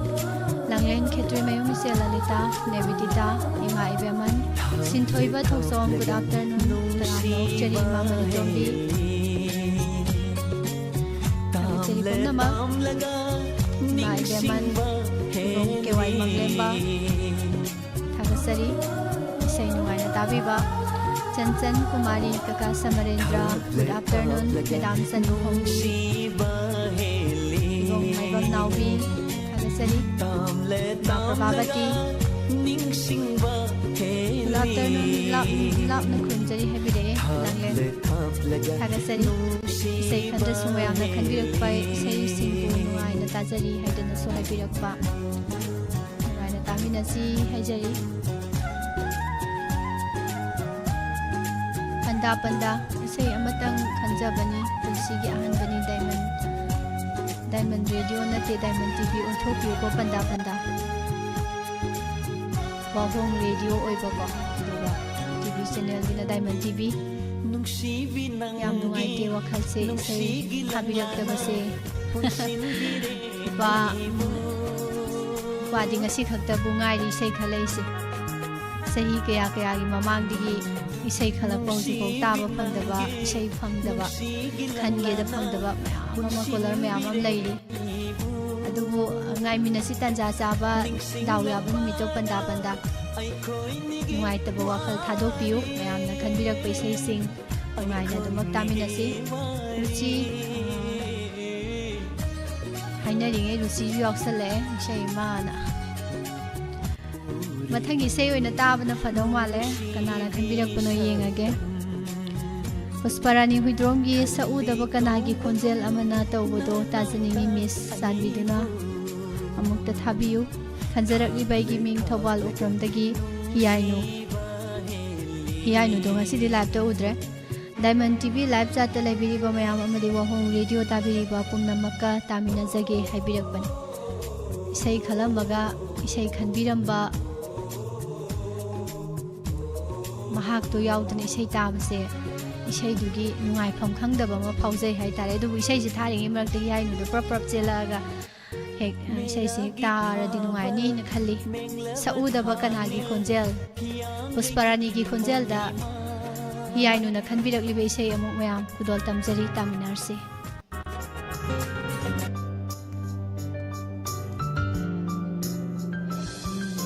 ꯂꯥꯡꯂꯦꯟ ꯈꯦꯇ꯭ꯔꯤꯃꯌꯨꯝ, ꯏꯆꯦ ꯂꯂꯤꯇꯥ, ꯅꯦꯕꯤꯗꯤꯇꯥ, ꯏꯃꯥ ꯏꯕꯦꯝꯃꯟ, ꯁꯤꯟꯊꯣꯏꯕ ꯊꯣꯛꯆꯣꯝ, good afternoon, ꯇꯔꯥꯝꯅ ꯑꯣꯛꯆꯔꯤ, ꯏꯃꯥ ꯃꯅꯤꯇꯣꯝꯕꯤ꯫ ꯊꯥꯒꯠꯆꯔꯤ ꯄꯨꯝꯅꯃꯛ꯫ ꯏꯃꯥ ꯏꯕꯦꯝꯃꯟ, ꯏꯕꯨꯡ ꯀꯦ ꯋꯥꯏ ꯃꯪꯂꯦꯝꯕ, ꯊꯥꯒꯠꯆꯔꯤ꯫ ꯏꯁꯩ ꯅꯨꯡꯉꯥꯏꯅ ꯇꯥꯕꯤꯕ ꯆꯟꯆꯟ ꯀꯨꯃꯥꯔꯤ, ꯀꯀꯥ ꯁꯃꯔꯦꯟꯗ꯭ꯔ, good afternoon, ꯃꯦꯗꯥꯝ ꯆꯟꯕꯨꯈꯣꯡꯕꯤ, ꯏꯕꯨꯡ ꯃꯥꯏꯕꯝ ꯅꯥꯎꯕꯤ, ꯊꯥꯒꯠꯆꯔꯤ꯫ ꯏꯃꯥ ꯄ꯭ꯔꯚꯥꯕꯇꯤ, good afternoon, ꯂꯥꯞ-, ꯂꯥꯞꯅ ꯈꯨꯔꯨꯝꯖꯔꯤ ꯍꯥꯏꯕꯤꯔꯛꯑꯦ, ꯂꯥꯡꯂꯦꯟ꯫ ꯊꯥꯒꯠꯆꯔꯤ꯫ ꯏꯁꯩ ꯈꯟꯗ꯭ꯔꯁꯨ ꯃꯌꯥꯝꯅ ꯈꯟꯕꯤꯔꯛꯄ ꯏꯁꯩꯁꯤꯡꯕꯨ ꯅꯨꯡꯉꯥꯏꯅ ꯇꯥꯖꯔꯤ ꯍꯥꯏꯗꯨꯅꯁꯨ ꯍꯥꯏꯕꯤꯔꯛꯄ꯫ ꯅꯨꯡꯉꯥꯏꯅ ꯇꯥꯃꯤꯟꯅꯁꯤ ꯍꯥꯏꯖꯔꯤ꯫ ꯄꯟꯗꯥ ꯄꯟꯗꯥ, ꯏꯁꯩ ꯑꯃꯇꯪ ꯈꯟꯖꯕꯅꯤ, ꯄꯨꯟꯁꯤꯒꯤ ꯑꯍꯥꯟꯕꯅꯤ, ꯗꯥꯏꯃꯟ, ꯗꯥꯏꯃꯟ ꯔꯦꯗꯤꯑꯣ ꯅꯠꯇꯦ, ꯗꯥꯏꯃꯟ ꯇꯤ ꯚꯤ ꯑꯣꯟꯊꯣꯛꯄꯤꯌꯨꯀꯣ, ꯄꯟꯗꯥ ꯄꯟꯗꯥ꯫ ꯋꯥꯍꯣꯡ ꯔꯦꯗꯤꯑꯣ ꯑꯣꯏꯕꯀꯣ, ꯑꯗꯨꯒ ꯇꯤ ꯚꯤ ꯆꯦꯅꯦꯜꯒꯤꯅ ꯗꯥꯏꯃꯟ ꯇꯤ ꯚꯤ꯫ ꯌꯥꯝ ꯅꯨꯡꯉꯥꯏꯇꯦ ꯋꯥꯈꯜꯁꯦ, ꯏꯁꯩ ꯊꯥꯕꯤꯔꯛꯇꯕꯁꯦ꯫ ꯅꯨꯄꯥ, ꯅꯨꯄꯥꯗꯤ ꯉꯁꯤ ꯈꯛꯇꯕꯨ ꯉꯥꯏꯔꯤ ꯏꯁꯩ ꯈꯜꯂꯛꯏꯁꯦ꯫ ꯆꯍꯤ ꯀꯌꯥ ꯀꯌꯥꯒꯤ ꯃꯃꯥꯡꯗꯒꯤ ꯏꯁꯩ ꯈꯜꯂꯛꯄ ꯍꯧꯖꯤꯛꯐꯥꯎ ꯇꯥꯕ ꯐꯪꯗꯕ, ꯏꯁꯩ ꯐꯪꯗꯕ, ꯈꯟꯒꯦꯗ ꯐꯪꯗꯕ ꯃꯌꯥꯝ ꯑꯃ, ꯀꯣꯂꯔ ꯃꯌꯥꯝ ꯑꯃ ꯂꯩꯔꯤ꯫ ꯑꯗꯨꯕꯨ ꯉꯥꯏꯃꯤꯟꯅꯁꯤ, ꯇꯟꯖꯥ ꯆꯥꯕ, ꯗꯥꯎ ꯌꯥꯕ ꯅꯨꯃꯤꯠꯇꯣ ꯄꯟꯗꯥ ꯄꯟꯗꯥ꯫ ꯅꯨꯡꯉꯥꯏꯇꯕ ꯋꯥꯈꯜ ꯊꯥꯗꯣꯛꯄꯤꯌꯨ, ꯃꯌꯥꯝꯅ ꯈꯟꯕꯤꯔꯛꯄ ꯏꯁꯩꯁꯤꯡ ꯅꯨꯡꯉꯥꯏꯅ ꯑꯗꯨꯃꯛ ꯇꯥꯃꯤꯟꯅꯁꯤ꯫ ꯔꯨꯆꯤ, ꯍꯥꯏꯅꯔꯤꯉꯩ ꯔꯨꯆꯤꯁꯨ ꯌꯥꯎꯁꯜꯂꯛꯑꯦ, ꯏꯁꯩ ꯑꯃꯅ꯫ ꯃꯊꯪꯒꯤ ꯏꯁꯩ ꯑꯣꯏꯅ ꯇꯥꯕꯅ ꯐꯗꯧ ꯃꯥꯜꯂꯦ꯫ ꯀꯅꯥꯅ ꯈꯟꯕꯤꯔꯛꯄꯅꯣ ꯌꯦꯡꯉꯒꯦ꯫ ꯄꯨꯁꯄꯥꯔꯥꯅꯤ ꯍꯨꯏꯗ꯭ꯔꯣꯝꯒꯤ "ꯁꯛꯎꯗꯕ ꯀꯅꯥꯒꯤ ꯈꯣꯟꯖꯦꯜ ꯑꯃꯅ" ꯇꯧꯕꯗꯣ ꯇꯥꯖꯅꯤꯡꯉꯤ, ꯃꯤꯁ꯫ ꯆꯥꯟꯕꯤꯗꯨꯅ ꯑꯃꯨꯛꯇ ꯊꯥꯕꯤꯌꯨ꯫ ꯈꯟꯖꯔꯛꯂꯤꯕ ꯑꯩꯒꯤ ꯃꯤꯡ ꯊꯧꯕꯥꯜ ꯎꯞꯄ꯭ꯔꯝꯗꯒꯤ ꯍꯤꯌꯥꯏꯅꯨ꯫ ꯍꯤꯌꯥꯏꯅꯨꯗꯣ ꯉꯁꯤꯗꯤ ꯂꯥꯏꯞꯇ ꯎꯗ꯭ꯔꯦ꯫ ꯗꯥꯏꯃꯟ ꯇꯤ ꯚꯤ ꯂꯥꯏꯞ ꯆꯥꯠꯇ ꯂꯩꯕꯤꯔꯤꯕ ꯃꯌꯥꯝ ꯑꯃꯗꯤ ꯋꯥꯍꯣꯡ ꯔꯦꯗꯤꯑꯣ ꯇꯥꯕꯤꯔꯤꯕ ꯄꯨꯝꯅꯃꯛꯀ ꯇꯥꯃꯤꯟꯅꯖꯒꯦ ꯍꯥꯏꯕꯤꯔꯛꯄꯅꯤ꯫ ꯏꯁꯩ ꯈꯜꯂꯝꯃꯒ ꯏꯁꯩ ꯈꯟꯕꯤꯔꯝꯕ ꯃꯍꯥꯛꯇꯣ ꯌꯥꯎꯗꯅ ꯏꯁꯩ ꯇꯥꯕꯁꯦ ꯏꯁꯩꯗꯨꯒꯤ ꯅꯨꯡꯉꯥꯏꯐꯝ ꯈꯪꯗꯕ ꯑꯃ ꯐꯥꯎꯖꯩ ꯍꯥꯏꯇꯥꯔꯦ꯫ ꯑꯗꯨꯕꯨ ꯏꯁꯩꯁꯤ ꯊꯥꯔꯤꯉꯩ ꯃꯔꯛꯇ ꯍꯤꯌꯥꯏꯅꯨꯗꯣ ꯄ꯭ꯔꯞ ꯄ꯭ꯔꯞ ꯆꯦꯜꯂꯛꯑꯒ ꯍꯦꯛ ꯏꯁꯩꯁꯤ ꯍꯦꯛ ꯇꯥꯔꯗꯤ ꯅꯨꯡꯉꯥꯏꯅꯤꯅ ꯈꯜꯂꯤ꯫ ꯁꯛꯎꯗꯕ ꯀꯅꯥꯒꯤ ꯈꯣꯟꯖꯦꯜ? ꯄꯨꯁꯄꯔꯥꯅꯤꯒꯤ ꯈꯣꯟꯖꯦꯜꯗ ꯍꯤꯌꯥꯏꯅꯨꯅ ꯈꯟꯕꯤꯔꯛꯂꯤꯕ ꯏꯁꯩ ꯑꯃꯨꯛ ꯃꯌꯥꯝ ꯈꯨꯗꯣꯜ ꯇꯝꯖꯔꯤ, ꯇꯥꯃꯤꯟꯅꯔꯁꯤ꯫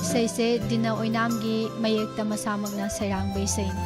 ꯏꯁꯩꯁꯦ ꯗꯤꯅ ꯑꯣꯏꯅꯥꯝꯒꯤ ꯃꯌꯦꯛꯇ ꯃꯁꯥꯃꯛꯅ ꯁꯩꯔꯥꯡꯕ ꯏꯁꯩꯅꯤ꯫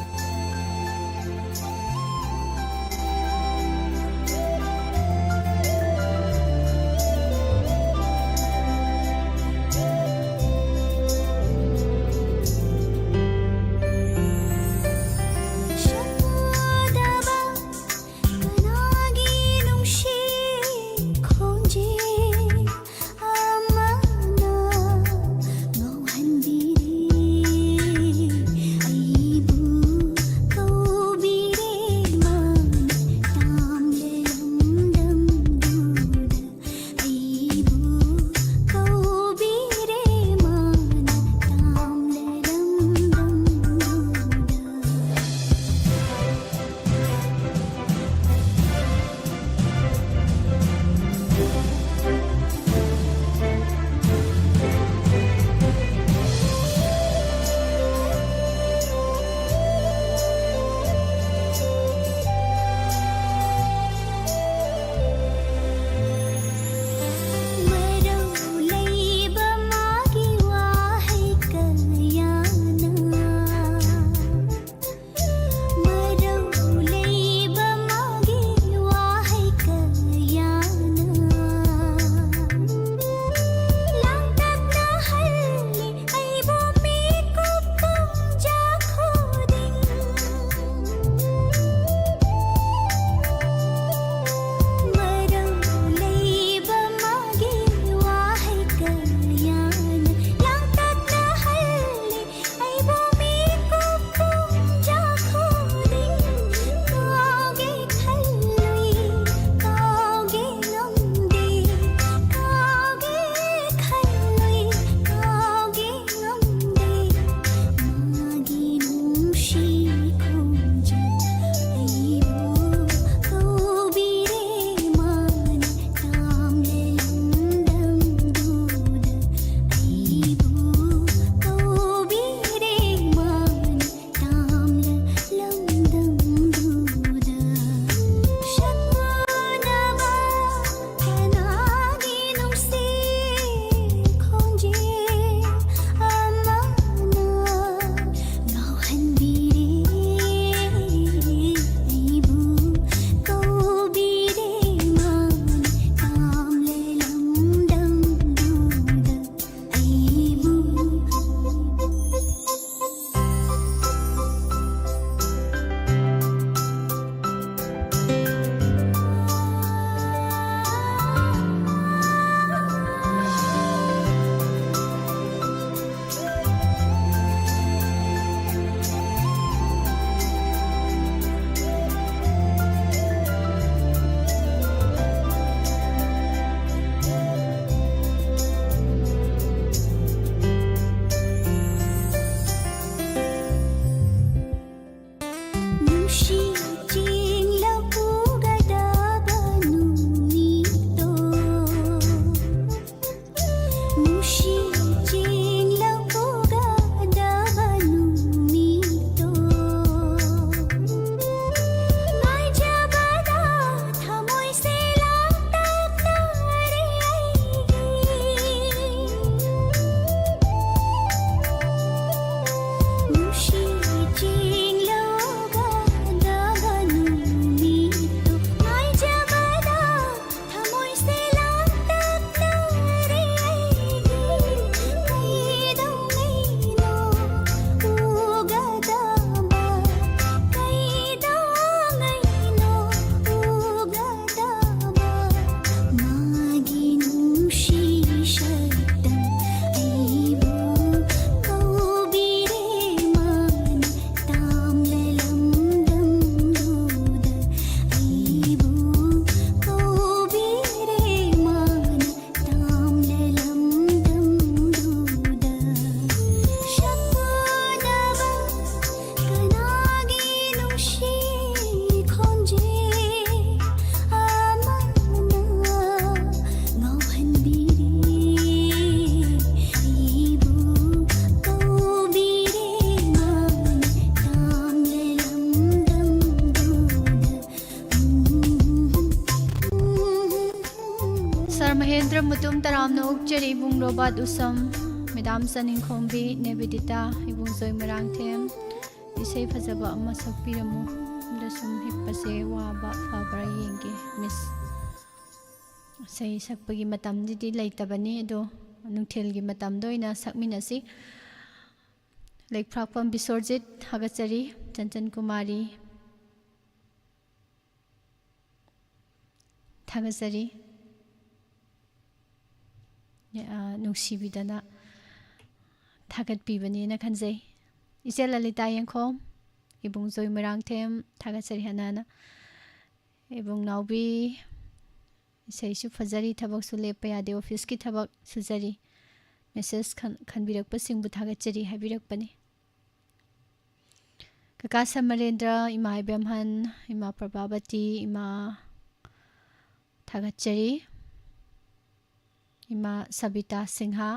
ꯇꯔꯥꯃꯨꯇꯨꯝ ꯇꯔꯥꯝꯅ ꯑꯣꯛꯆꯔꯤ ꯏꯕꯨꯡ ꯔꯣꯕꯥꯔꯠ ꯎꯁꯝ, ꯃꯦꯗꯥꯝ ꯆꯅꯤꯡꯈꯣꯝꯕꯤ, ꯅꯦꯕꯤꯗꯤꯇꯥ, ꯏꯕꯨꯡꯖꯣꯏ ꯃꯣꯏꯔꯥꯡꯊꯦꯝ, ꯏꯁꯩ ꯐꯖꯕ ꯑꯃ ꯁꯛꯄꯤꯔꯝꯃꯨ꯫ ꯗ ꯁꯨꯝ ꯍꯤꯞꯄꯁꯦ ꯋꯥꯕ ꯐꯕ꯭ꯔꯥ ꯌꯦꯡꯒꯦ, ꯃꯤꯁ꯫ ꯏꯁꯩ ꯁꯛꯄꯒꯤ ꯃꯇꯝꯗꯨꯗꯤ ꯂꯩꯇꯕꯅꯤ, ꯑꯗꯣ ꯅꯨꯡꯊꯤꯜꯒꯤ ꯃꯇꯝꯗ ꯑꯣꯏꯅ ꯁꯛꯃꯤꯟꯅꯁꯤ꯫ ꯂꯩꯈ꯭ꯔꯥꯛꯄꯝ ꯕꯤꯁꯣꯔꯖꯤꯠ, ꯊꯥꯒꯠꯆꯔꯤ꯫ ꯆꯟꯆꯟ ꯀꯨꯃꯥꯔꯤ, ꯊꯥꯒꯠꯆꯔꯤ꯫ ꯑ, ꯅꯨꯡꯁꯤꯕꯤꯗꯅ ꯊꯥꯒꯠꯄꯤꯕꯅꯦꯅ ꯈꯟꯖꯩ꯫ ꯏꯆꯦ ꯂꯂꯤꯇꯥ ꯌꯦꯡꯈꯣꯝ, ꯏꯕꯨꯡꯖꯣꯏ ꯃꯣꯏꯔꯥꯡꯊꯦꯝ, ꯊꯥꯒꯠꯆꯔꯤ ꯍꯟꯅ ꯍꯟꯅ꯫ ꯏꯕꯨꯡ ꯅꯥꯎꯕꯤ, ꯏꯁꯩꯁꯨ ꯐꯖꯔꯤ, ꯊꯕꯛꯁꯨ ꯂꯦꯞꯄ ꯌꯥꯗꯦ, ꯑꯣꯐꯤꯁꯀꯤ ꯊꯕꯛ ꯁꯨꯖꯔꯤ꯫ ꯃꯦꯁꯦꯖ ꯈꯟ-, ꯈꯟꯕꯤꯔꯛꯄꯁꯤꯡꯕꯨ ꯊꯥꯒꯠꯆꯔꯤ ꯍꯥꯏꯕꯤꯔꯛꯄꯅꯤ꯫ ꯀꯀꯥ ꯁꯃꯔꯦꯟꯗ꯭ꯔ, ꯏꯃꯥ ꯏꯕꯦꯝꯍꯟ, ꯏꯃꯥ ꯄ꯭ꯔꯚꯥꯕꯇꯤ, ꯏꯃꯥ ꯊꯥꯒꯠꯆꯔꯤ꯫ ꯏꯃꯥ ꯁꯕꯤꯇꯥ ꯁꯤꯡꯍ,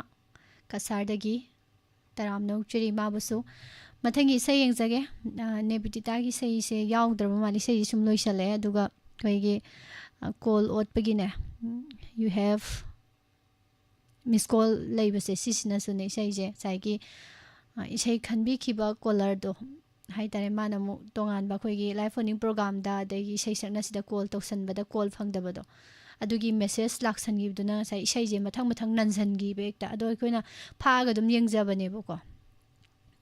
ꯀꯁꯥꯔꯗꯒꯤ ꯇꯔꯥꯝꯅ ꯑꯣꯛꯆꯔꯤ ꯏꯃꯥꯕꯨꯁꯨ꯫ ꯃꯊꯪꯒꯤ ꯏꯁꯩ ꯌꯦꯡꯖꯒꯦ꯫ ꯑ, ꯅꯦꯕꯤꯗꯤꯇꯥꯒꯤ ꯏꯁꯩꯁꯦ ꯌꯥꯎꯗ꯭ꯔꯕ ꯃꯥꯜꯂꯦ꯫ ꯏꯁꯩꯁꯦ ꯁꯨꯝ ꯂꯣꯏꯁꯜꯂꯛꯑꯦ꯫ ꯑꯗꯨꯒ ꯑꯩꯈꯣꯏꯒꯤ, ꯑ, call ꯑꯣꯠꯄꯒꯤꯅꯦ, "You have missed call" ꯂꯩꯕꯁꯦ, ꯁꯤꯁꯤꯅꯁꯨꯅꯦ ꯏꯁꯩꯁꯦ ꯉꯁꯥꯏꯒꯤ, ꯑ, ꯏꯁꯩ ꯈꯟꯕꯤꯈꯤꯕ ꯀꯣꯂꯔꯗꯣ ꯍꯥꯏ ꯇꯥꯔꯦ, ꯃꯥꯅ ꯑꯃꯨꯛ ꯇꯣꯉꯥꯟꯕ ꯑꯩꯈꯣꯏꯒꯤ ꯂꯥꯏꯐ ꯐꯣꯟ ꯄ꯭ꯔꯣꯒꯥꯝꯗ, ꯑꯗꯒꯤ ꯏꯁꯩ ꯁꯛꯅꯁꯤꯗ ꯀꯣꯜ ꯇꯧꯁꯟꯕꯗ ꯀꯣꯜ ꯐꯪꯗꯕꯗꯣ, ꯑꯗꯨꯒꯤ ꯃꯦꯁꯦꯖ ꯂꯥꯛꯁꯟꯈꯤꯕꯗꯨꯅ ꯉꯁꯥꯏ ꯏꯁꯩꯁꯦ ꯃꯊꯪ ꯃꯊꯪ ꯅꯟꯁꯟꯈꯤꯕ ꯍꯦꯛꯇ꯫ ꯑꯗꯣ ꯑꯩꯈꯣꯏꯅ ꯐꯥꯛꯑꯒ ꯑꯗꯨꯝ ꯌꯦꯡꯖꯕꯅꯦꯕꯀꯣ꯫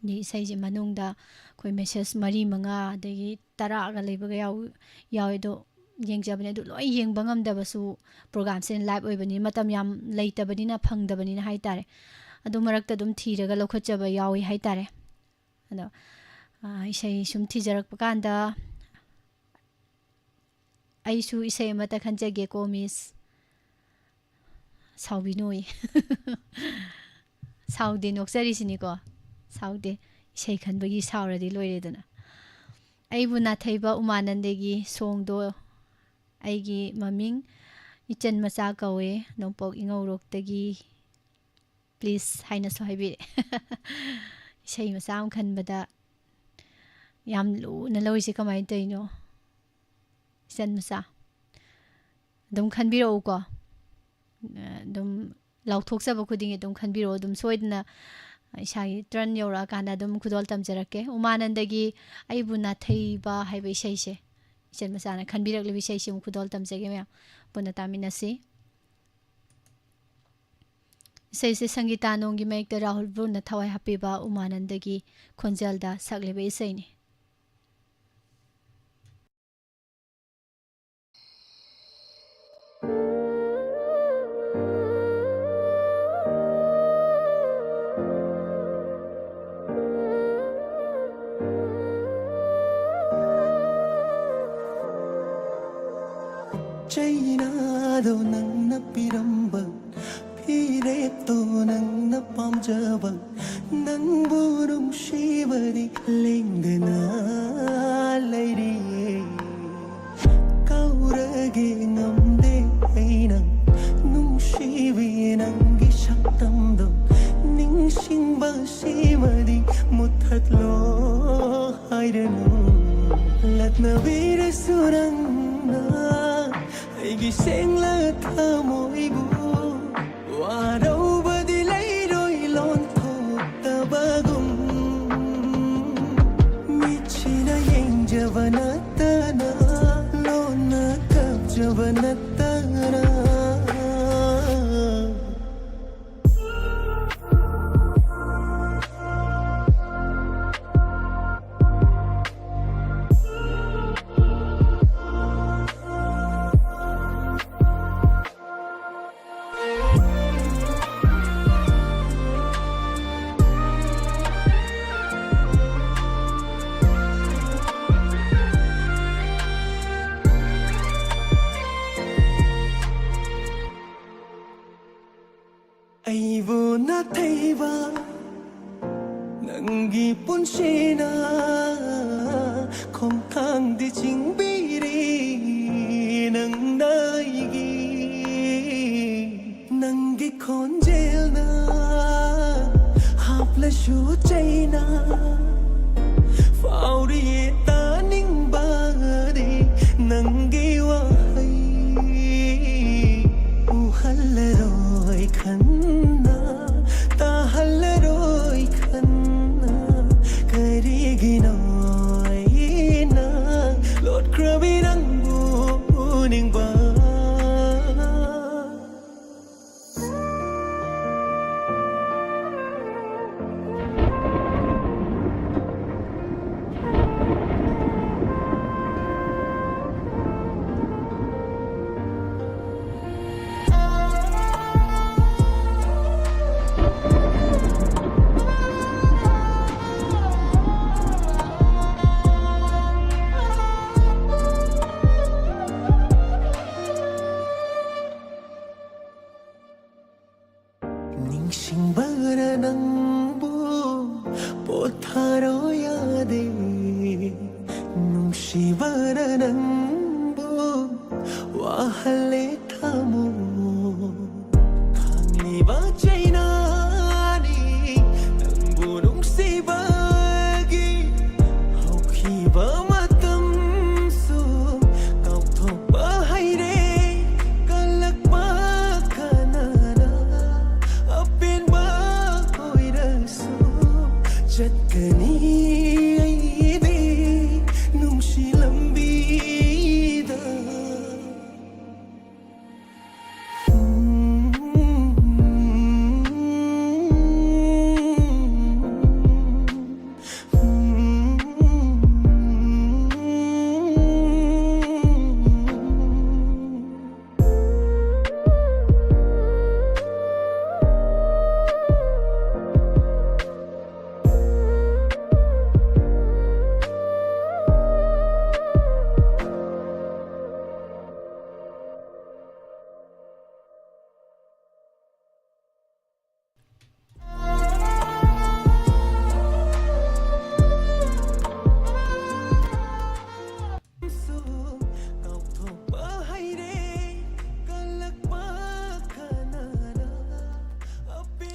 ꯑꯗꯩ ꯏꯁꯩꯁꯦ ꯃꯅꯨꯡꯗ ꯑꯩꯈꯣꯏ ꯃꯦꯁꯦꯖ ꯃꯔꯤ, ꯃꯉꯥ, ꯑꯗꯒꯤ ꯇꯔꯥꯒ ꯂꯩꯕꯒ ꯌꯥꯎ-, ꯌꯥꯎꯋꯦ꯫ ꯑꯗꯣ ꯌꯦꯡꯖꯕꯅꯦ꯫ ꯑꯗꯨ ꯂꯣꯏ ꯌꯦꯡꯕ ꯉꯝꯗꯕꯁꯨ, ꯄ꯭ꯔꯣꯒꯥꯝꯁꯦ ꯂꯥꯏꯚ ꯑꯣꯏꯕꯅꯤꯅ, ꯃꯇꯝ ꯌꯥꯝ ꯂꯩꯇꯕꯅꯤꯅ, ꯐꯪꯗꯕꯅꯤꯅ ꯍꯥꯏ ꯇꯥꯔꯦ꯫ ꯑꯗꯨ ꯃꯔꯛꯇ ꯑꯗꯨꯝ ꯊꯤꯔꯒ ꯂꯧꯈꯠꯆꯕ ꯌꯥꯎꯏ ꯍꯥꯏ ꯇꯥꯔꯦ꯫ ꯑꯗꯣ, ꯑ, ꯏꯁꯩ ꯁꯨꯝ ꯊꯤꯖꯔꯛꯄ ꯀꯥꯟꯗ, "ꯑꯩꯁꯨ ꯏꯁꯩ ꯑꯃꯠꯇ ꯈꯟꯖꯒꯦꯀꯣ, ꯃꯤꯁ꯫" ꯁꯥꯎꯕꯤꯅꯣꯌꯦ꯫ ꯁꯥꯎꯗꯦ, ꯅꯣꯛꯆꯔꯤꯁꯤꯅꯤꯀꯣ꯫ ꯁꯥꯎꯗꯦ꯫ ꯏꯁꯩ ꯈꯟꯕꯒꯤ ꯁꯥꯎꯔꯗꯤ ꯂꯣꯏꯔꯦꯗꯅ꯫ "ꯑꯩꯕꯨ ꯅꯥꯊꯩꯕ ꯎꯃꯥꯅꯟꯗꯒꯤ ꯁꯣꯡꯗꯣ ꯑꯩꯒꯤ ꯃꯃꯤꯡ ꯏꯆꯟ ꯃꯆꯥ ꯀꯧꯋꯦ, ꯅꯣꯡꯄꯣꯛ ꯏꯉꯧꯔꯣꯛꯇꯒꯤ꯫ Please" ꯍꯥꯏꯅꯁꯨ ꯍꯥꯏꯕꯤꯔꯛꯑꯦ꯫ ꯏꯁꯩ ꯃꯆꯥ ꯑꯃ ꯈꯟꯕꯗ ꯌꯥꯝ ꯂꯨꯅ ꯂꯧꯔꯤꯁꯦ ꯀꯃꯥꯏꯅ ꯇꯧꯔꯤꯅꯣ? ꯏꯆꯟ ꯃꯆꯥ, ꯑꯗꯨꯝ ꯈꯟꯕꯤꯔꯛꯎꯀꯣ꯫ ꯑꯗꯨꯝ ꯂꯥꯎꯊꯣꯛꯆꯕ ꯈꯨꯗꯤꯡꯒꯤ ꯑꯗꯨꯝ ꯈꯟꯕꯤꯔꯛꯑꯣ꯫ ꯑꯗꯨꯝ ꯁꯣꯏꯗꯅ ꯏꯁꯥꯒꯤ turn ꯌꯧꯔꯛꯑꯀꯥꯟꯗ ꯑꯗꯨꯝ ꯈꯨꯗꯣꯜ ꯇꯝꯖꯔꯛꯀꯦ꯫ ꯎꯃꯥꯅꯟꯗꯒꯤ "ꯑꯩꯕꯨ ꯅꯥꯊꯩꯕ" ꯍꯥꯏꯕ ꯏꯁꯩꯁꯦ, ꯏꯆꯟ ꯃꯆꯥꯅ ꯈꯟꯕꯤꯔꯛꯂꯤꯕ ꯏꯁꯩꯁꯤꯃꯨꯛ ꯈꯨꯗꯣꯜ ꯇꯝꯖꯒꯦ꯫ ꯃꯌꯥꯝ ꯄꯨꯟꯅ ꯇꯥꯃꯤꯟꯅꯁꯤ꯫ ꯏꯁꯩꯁꯦ ꯁꯪꯒꯤꯇꯥ ꯅꯣꯡꯒꯤ ꯃꯌꯦꯛꯇ ꯔꯥꯍꯨꯜ ꯕ꯭ꯔꯨꯅ ꯊꯋꯥꯏ ꯍꯥꯞꯄꯤꯕ ꯎꯃꯥꯅꯟꯗꯒꯤ ꯈꯣꯟꯖꯦꯜꯗ ꯁꯛꯂꯤꯕ ꯏꯁꯩꯅꯤ꯫ ꯆꯩꯅꯥꯗꯣ ꯅꯪꯅ ꯄꯤꯔꯝꯕ, ꯐꯤꯔꯦꯞꯇꯣ ꯅꯪꯅ ꯄꯥꯝꯖꯕ, ꯅꯪꯕꯨ ꯅꯨꯡꯁꯤꯕꯗꯤ ꯂꯦꯡꯗꯅ ꯂꯩꯔꯤꯌꯦ꯫ ꯀꯥꯎꯔꯒꯦ ꯉꯝꯗꯦ ꯑꯩꯅ ꯅꯨꯡꯁꯤꯕꯤ ꯅꯪꯒꯤ ꯁꯛꯇꯝꯗꯣ, ꯅꯤꯡꯁꯤꯡꯕ ꯁꯤꯃꯗꯤ ꯃꯨꯠꯊꯠꯂꯣ ꯍꯥꯏꯔꯅꯨ꯫ ꯂꯠꯅꯕꯤꯔꯁꯨ ꯅꯪꯅ ꯑꯩꯒꯤ ꯁꯦꯡꯂ ꯊꯃꯣꯏꯕꯨ, ꯋꯥꯔꯧꯕꯗꯤ ꯂꯩꯔꯣꯏ ꯂꯣꯟꯊꯣꯛꯇꯕꯒꯨꯝ꯫ ꯃꯤꯠꯁꯤꯅ ꯌꯦꯡꯖꯕ ꯅꯠꯇꯅ, ꯂꯣꯟꯅ ꯀꯞꯆꯕ ꯅꯠꯇꯅ꯫ ꯑꯩꯕꯨ ꯅꯥꯊꯩꯕ ꯅꯪꯒꯤ ꯄꯨꯟꯁꯤꯅ ꯈꯣꯡꯊꯥꯡꯗꯤ ꯆꯤꯡꯕꯤꯔꯤ ꯅꯪꯅ ꯑꯩꯒꯤ꯫ ꯅꯪꯒꯤ ꯈꯣꯟꯖꯦꯜꯅ ꯍꯥꯞꯂꯁꯨ ꯆꯩꯅ ꯐꯥꯎꯔꯤꯌꯦ ꯇꯥꯅꯤꯡꯕꯗꯤ ꯅꯪꯒꯤ ꯋꯥꯍꯩ ꯎꯍꯜꯂ ꯍꯜꯂꯦ ꯊꯃꯣꯏ ꯈꯪꯂꯤꯕ ꯆꯩꯅꯥꯅꯤ ꯅꯪꯕꯨ ꯅꯨꯡꯁꯤꯕꯒꯤ ꯍꯧꯈꯤꯕ ꯃꯇꯝꯁꯨ ꯀꯥꯎꯊꯣꯛꯄ ꯍꯩꯔꯦ ꯀꯜꯂꯛꯄ ꯀꯅꯥꯅ ꯑꯄꯦꯟꯕ ꯑꯣꯏꯔꯁꯨ ꯆꯠꯀꯅꯤ ꯑꯩꯗꯤ ꯅꯨꯡꯁꯤ ꯂꯝꯕꯤꯗ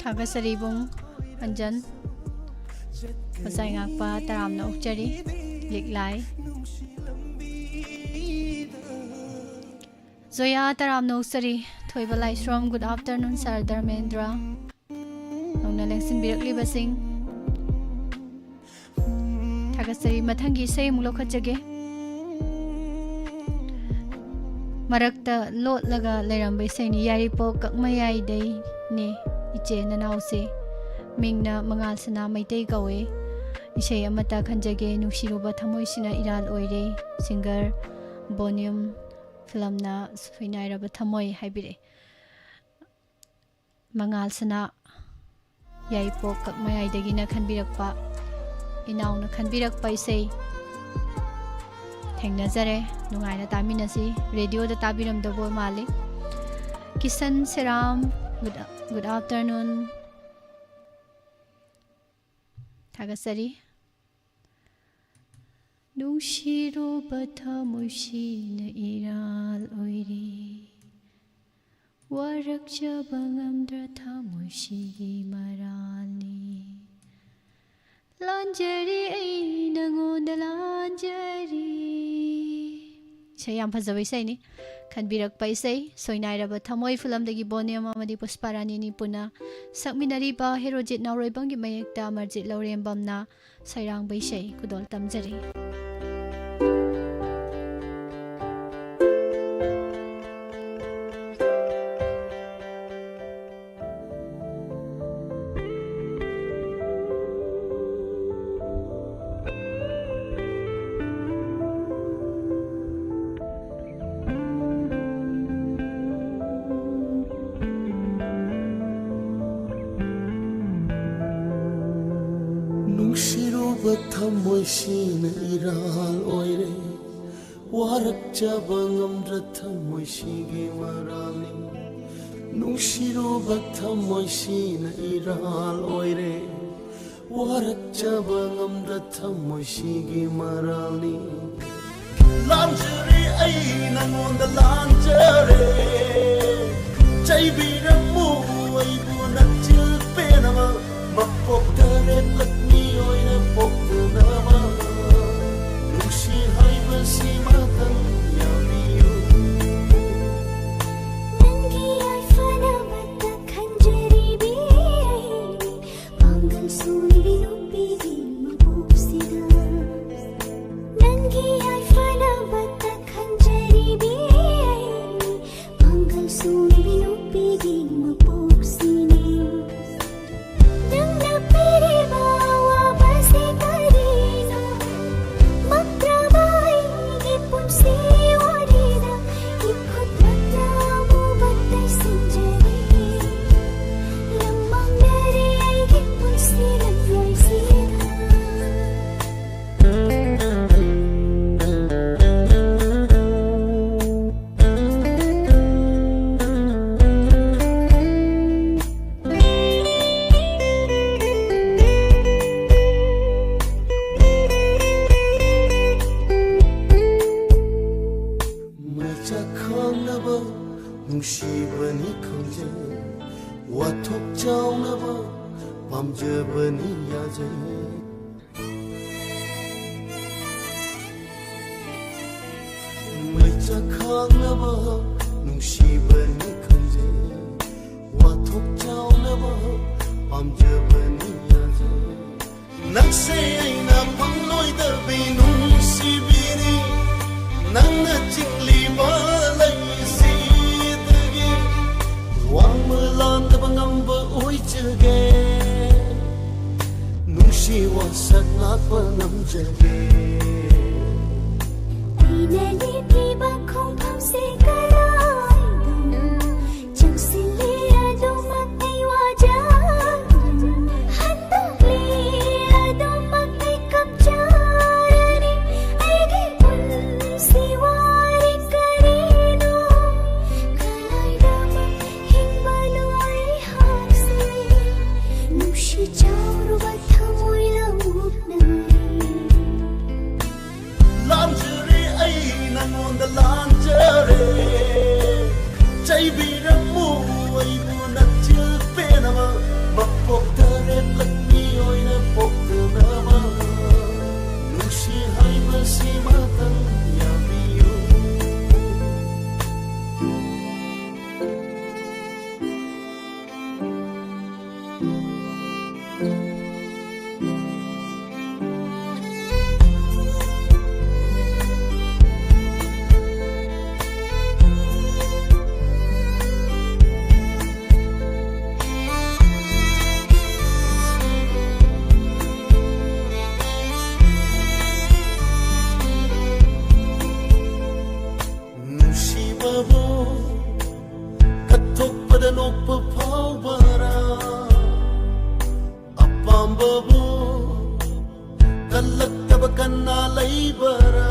ꯊꯥꯒꯠꯆꯔꯤ ꯏꯕꯨꯡ ꯑꯟꯖꯟ꯫ ꯃꯆꯥꯏ ꯉꯥꯛꯄ ꯇꯔꯥꯝꯅ ꯑꯣꯛꯆꯔꯤ꯫ ꯂꯤꯛꯂꯥꯏ꯫ ꯖꯣꯌꯥ ꯇꯔꯥꯝꯅ ꯑꯣꯛꯆꯔꯤ꯫ ꯊꯣꯏꯕ ꯂꯥꯏꯁ꯭ꯔꯣꯝ, good afternoon sir ꯙꯔꯃꯦꯟꯗ꯭ꯔ꯫ ꯅꯧꯅ ꯂꯦꯡꯁꯤꯟꯕꯤꯔꯛꯂꯤꯕꯁꯤꯡ ꯊꯥꯒꯠꯆꯔꯤ꯫ ꯃꯊꯪꯒꯤ ꯏꯁꯩ ꯑꯃꯨꯛ ꯂꯧꯈꯠꯆꯒꯦ꯫ ꯃꯔꯛꯇ ꯂꯣꯠꯂꯒ ꯂꯩꯔꯝꯕ ꯏꯁꯩꯅꯤ꯫ ꯌꯥꯏꯔꯤꯄꯣꯛ ꯀꯛꯃꯌꯥꯏꯗꯩꯅꯦ ꯏꯆꯦ ꯅꯅꯥꯎꯁꯦ꯫ ꯃꯤꯡꯅ ꯃꯉꯥꯜ ꯁꯅꯥ ꯃꯩꯇꯩ ꯀꯧꯋꯦ꯫ ꯏꯁꯩ ꯑꯃꯇ ꯈꯟꯖꯒꯦ, ꯅꯨꯡꯁꯤꯔꯨꯕ ꯊꯃꯣꯏꯁꯤꯅ ꯏꯔꯥꯜ ꯑꯣꯏꯔꯦ꯫ Singer ꯕꯣꯅꯤꯝ ꯐꯤꯂꯝꯅ ꯁꯣꯏꯅꯥꯏꯔꯕ ꯊꯃꯣꯏ ꯍꯥꯏꯕꯤꯔꯛꯑꯦ꯫ ꯃꯉꯥꯜꯁꯤꯅ ꯌꯥꯏꯔꯤꯄꯣꯛ ꯀꯛꯃꯌꯥꯏꯗꯒꯤꯅ ꯈꯟꯕꯤꯔꯛꯄ, ꯏꯅꯥꯎꯅ ꯈꯟꯕꯤꯔꯛꯄ ꯏꯁꯩ ꯊꯦꯡꯅꯖꯔꯦ꯫ ꯅꯨꯡꯉꯥꯏꯅ ꯇꯥꯃꯤꯟꯅꯁꯤ꯫ ꯔꯦꯗꯤꯑꯣꯗ ꯇꯥꯕꯤꯔꯝꯗꯧꯕ ꯃꯥꯜꯂꯤ꯫ Kisan ꯁꯦꯔꯥꯝ, good, good afternoon꯫ ꯊꯥꯒꯠꯆꯔꯤ꯫ ꯅꯨꯡꯁꯤꯔꯨꯕ ꯊꯃꯣꯏꯁꯤꯅ ꯏꯔꯥꯜ ꯑꯣꯏꯔꯦ, ꯋꯥꯔꯛꯆꯕ ꯉꯝꯗ꯭ꯔ ꯊꯃꯣꯏꯁꯤꯒꯤ ꯃꯔꯥꯜꯅꯤ꯫ ꯂꯥꯟꯖꯔꯤ ꯑꯩ ꯅꯉꯣꯟꯗ ꯂꯥꯟꯖꯔꯤ꯫ ꯏꯁꯩ ꯌꯥꯝ ꯐꯖꯕ ꯏꯁꯩꯅꯤ꯫ ꯈꯟꯕꯤꯔꯛꯄ ꯏꯁꯩ ꯁꯣꯏꯅꯥꯏꯔꯕ ꯊꯃꯣꯏ ꯐꯤꯂꯝꯗꯒꯤ ꯕꯣꯅꯤꯌꯝ ꯑꯃꯗꯤ ꯄꯨꯁꯄꯥꯔꯥꯅꯤꯅꯤ ꯄꯨꯟꯅ ꯁꯛꯃꯤꯟꯅꯔꯤꯕ ꯍꯦꯔꯣꯖꯤꯠ ꯅꯥꯎꯔꯣꯏꯕꯝꯒꯤ ꯃꯌꯦꯛꯇ ꯑꯃꯔꯖꯤꯠ ꯂꯧꯔꯦꯝꯕꯝꯅ ꯁꯩꯔꯥꯡꯕ ꯏꯁꯩ ꯈꯨꯗꯣꯜ ꯇꯝꯖꯔꯤ꯫ ꯅꯨꯡꯁꯤꯔꯨꯕ ꯊꯃꯣꯏꯁꯤꯅ ꯏꯔꯥꯜ ꯑꯣꯏꯔꯦ, ꯋꯥꯔꯛꯆꯕ ꯉꯝꯗ꯭ꯔ ꯊꯃꯣꯏꯁꯤꯒꯤ ꯃꯔꯥꯜꯅꯤ꯫ ꯅꯨꯡꯁꯤꯔꯨꯕ ꯊꯃꯣꯏꯁꯤꯅ ꯏꯔꯥꯜ ꯑꯣꯏꯔꯦ, ꯋꯥꯔꯛꯆꯕ ꯉꯝꯗ꯭ꯔ ꯊꯃꯣꯏꯁꯤꯒꯤ ꯃꯔꯥꯜꯅꯤ꯫ ꯂꯥꯟꯖꯔꯦ ꯑꯩ ꯅꯉꯣꯟꯗ ꯂꯥꯟꯖꯔꯦ, ꯆꯩꯕꯤꯔꯝꯃꯨ ꯑꯩꯕꯨ ꯅꯆꯤꯜ ꯄꯦꯟꯅꯕ, ꯃꯄꯣꯛ ꯇꯔꯦꯠꯂꯛ ꯃꯤꯑꯣꯏꯅ ꯄꯣꯛꯇꯅꯕ, ꯅꯨꯡꯁꯤ ꯍꯥꯏꯕꯁꯤꯃꯇꯪ ꯌꯥꯕꯤꯌꯨ꯫ ꯅꯪꯒꯤ ꯌꯥꯏꯐꯅꯕꯇ ꯈꯟꯖꯔꯤꯕꯤ ꯑꯩꯅꯤ, ꯄꯥꯡꯒꯜ ꯁꯣꯟꯕꯤ ꯅꯨꯄꯤꯒꯤ ꯃꯄꯣꯛꯁꯤꯗ꯫ ꯅꯪꯒꯤ ꯌꯥꯏꯐꯅꯕꯇ ꯈꯟꯖꯔꯤꯕꯤ ꯑꯩꯅꯤ, ꯄꯥꯡꯒꯜ ꯁꯣꯟꯕꯤ ꯅꯨꯄꯤꯒꯤ ꯃꯄꯣꯛꯁꯤꯅꯤ꯫ ꯅꯪꯅ ꯄꯤꯔꯤꯕ ꯑꯋꯥꯕꯁꯦ ꯅꯨꯡꯁꯤꯕꯅꯤ ꯈꯪꯖꯩ, ꯋꯥꯊꯣꯛ ꯆꯥꯎꯅꯕ ꯄꯥꯝꯖꯕꯅꯤ ꯌꯥꯖꯩ꯫ ꯃꯩꯆꯥꯛ ꯈꯥꯡꯅꯕ ꯅꯨꯡꯁꯤꯕꯅꯤ ꯈꯪꯖꯩ, ꯋꯥꯊꯣꯛ ꯆꯥꯎꯅꯕ ꯄꯥꯝꯖꯕꯅꯤ ꯌꯥꯖꯩ꯫ ꯅꯪꯁꯦ ꯑꯩꯅ ꯐꯪꯂꯣꯏꯗꯕꯤ ꯅꯨꯡꯁꯤꯕꯤꯅꯤ, ꯅꯪꯅ ꯆꯤꯡꯂꯤꯕ ꯂꯩꯁꯤꯗꯒꯤ ꯋꯥꯡꯃ ꯂꯥꯟꯗꯕ ꯉꯝꯕ ꯑꯣꯏꯖꯒꯦ, ꯅꯨꯡꯁꯤ ꯋꯥꯁꯛ ꯉꯥꯛꯄ ꯉꯝꯖꯒꯦ꯫ ꯑꯩꯅ ꯂꯦꯞꯂꯤꯕ ꯈꯣꯡꯐꯝꯁꯦ ꯀꯗꯥꯏꯗꯅꯣ? ꯆꯪꯁꯤꯜꯂꯤ ꯑꯗꯨꯃꯛ ꯑꯩ ꯋꯥꯖꯔꯅꯤ, ꯍꯟꯗꯣꯛꯂꯤ ꯑꯗꯨꯃꯛ ꯑꯩ ꯀꯞꯆꯔꯅꯤ꯫ ꯑꯩꯒꯤ ꯄꯨꯟꯁꯤ ꯋꯥꯔꯤ ꯀꯔꯤꯅꯣ? ꯀꯗꯥꯏꯗ ꯍꯤꯡꯕꯅꯣ ꯑꯩꯍꯥꯛꯁꯦ? ꯅꯨꯡꯁꯤ ꯆꯥꯎꯔꯕ ꯊꯃꯣꯏ ꯂꯧꯅꯔꯤ꯫ ꯂꯥꯟꯖꯔꯦ ꯑꯩ ꯅꯉꯣꯟꯗ ꯂꯥꯟꯖꯔꯦ, ꯆꯩꯕꯤꯔꯝꯃꯨ ꯑꯩꯕꯨ ꯅꯆꯤꯜ ꯄꯦꯟꯅꯕ꯫ ꯃꯄꯣꯛ ꯇꯔꯦꯠꯂꯛ ꯃꯤꯑꯣꯏꯅ ꯄꯣꯛꯇꯅꯕ, ꯅꯨꯡꯁꯤ ꯍꯥꯏꯕꯁꯤꯃꯇꯪ ꯌꯥꯕꯤꯌꯨ꯫ ꯅꯨꯡꯁꯤꯕꯕꯨ ꯀꯠꯊꯣꯛꯄꯗ ꯅꯣꯛꯄ ꯐꯥꯎꯕꯔꯥ? ꯑꯄꯥꯝꯕꯕꯨ ꯀꯜꯂꯛꯇꯕ ꯀꯟꯅ ꯂꯩꯕꯔꯥ?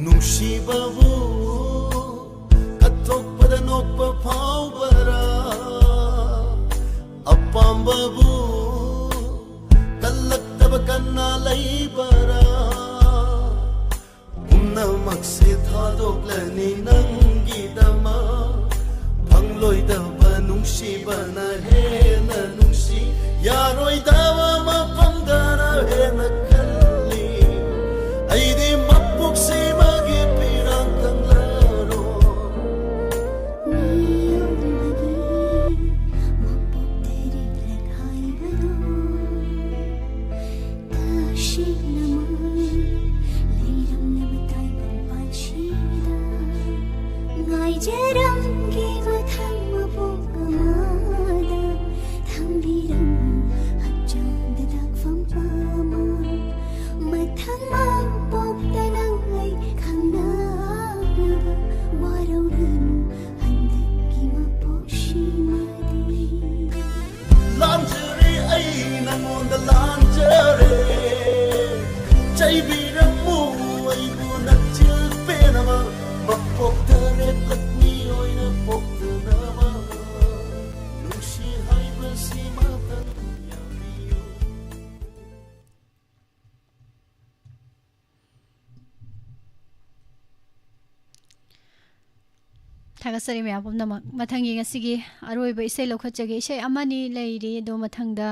ꯅꯨꯡꯁꯤꯕꯕꯨ ꯀꯠꯊꯣꯛꯄꯗ ꯅꯣꯛꯄ ꯐꯥꯎꯕꯔꯥ? ꯑꯄꯥꯝꯕꯕꯨ ꯀꯜꯂꯛꯇꯕ ꯀꯟꯅ ꯂꯩꯕꯔꯥ? ꯄꯨꯝꯅꯃꯛꯁꯦ ꯊꯥꯗꯣꯛꯂꯅꯤ ꯅꯪꯒꯤꯗꯃꯛ꯫ ꯆꯔꯝꯒꯤ ꯃꯊꯪ ꯃꯄꯣꯛ ꯑꯃꯗ ꯊꯝꯕꯤꯔꯝꯃꯨ ꯍꯛꯆꯥꯡꯗ ꯂꯥꯛꯐꯝ ꯑꯃ꯫ ꯃꯊꯪ ꯃꯄꯣꯛꯇ ꯅꯪ ꯑꯩ ꯈꯪꯅꯅꯕ ꯋꯥꯔꯧꯔꯅꯨ ꯍꯟꯗꯛꯀꯤ ꯃꯄꯣꯛꯁꯤꯃꯗꯤ꯫ ꯂꯥꯟꯖꯔꯦ ꯑꯩ ꯅꯉꯣꯟꯗ ꯂꯥꯟꯖꯔꯦ꯫ ꯆꯩꯕꯤꯔꯝꯃꯨ ꯑꯩꯕꯨ ꯅꯆꯤꯜ ꯄꯦꯟꯅꯕ꯫ ꯃꯄꯣꯛꯇ ꯔꯦꯞꯂꯛ ꯃꯤꯑꯣꯏꯅ ꯄꯣꯛꯇꯅꯕ꯫ ꯅꯨꯡꯁꯤ ꯍꯥꯏꯕꯁꯤ ꯃꯇꯝ ꯌꯥꯕꯤꯌꯨ꯫ ꯊꯥꯒꯠꯆꯔꯤ ꯃꯌꯥꯝ ꯄꯨꯝꯅꯃꯛ꯫ ꯃꯊꯪꯒꯤ ꯉꯁꯤꯒꯤ ꯑꯔꯣꯏꯕ ꯏꯁꯩ ꯂꯧꯈꯠꯆꯒꯦ꯫ ꯏꯁꯩ ꯑꯃꯅꯤ ꯂꯩꯔꯤ, ꯑꯗꯣ ꯃꯊꯪꯗ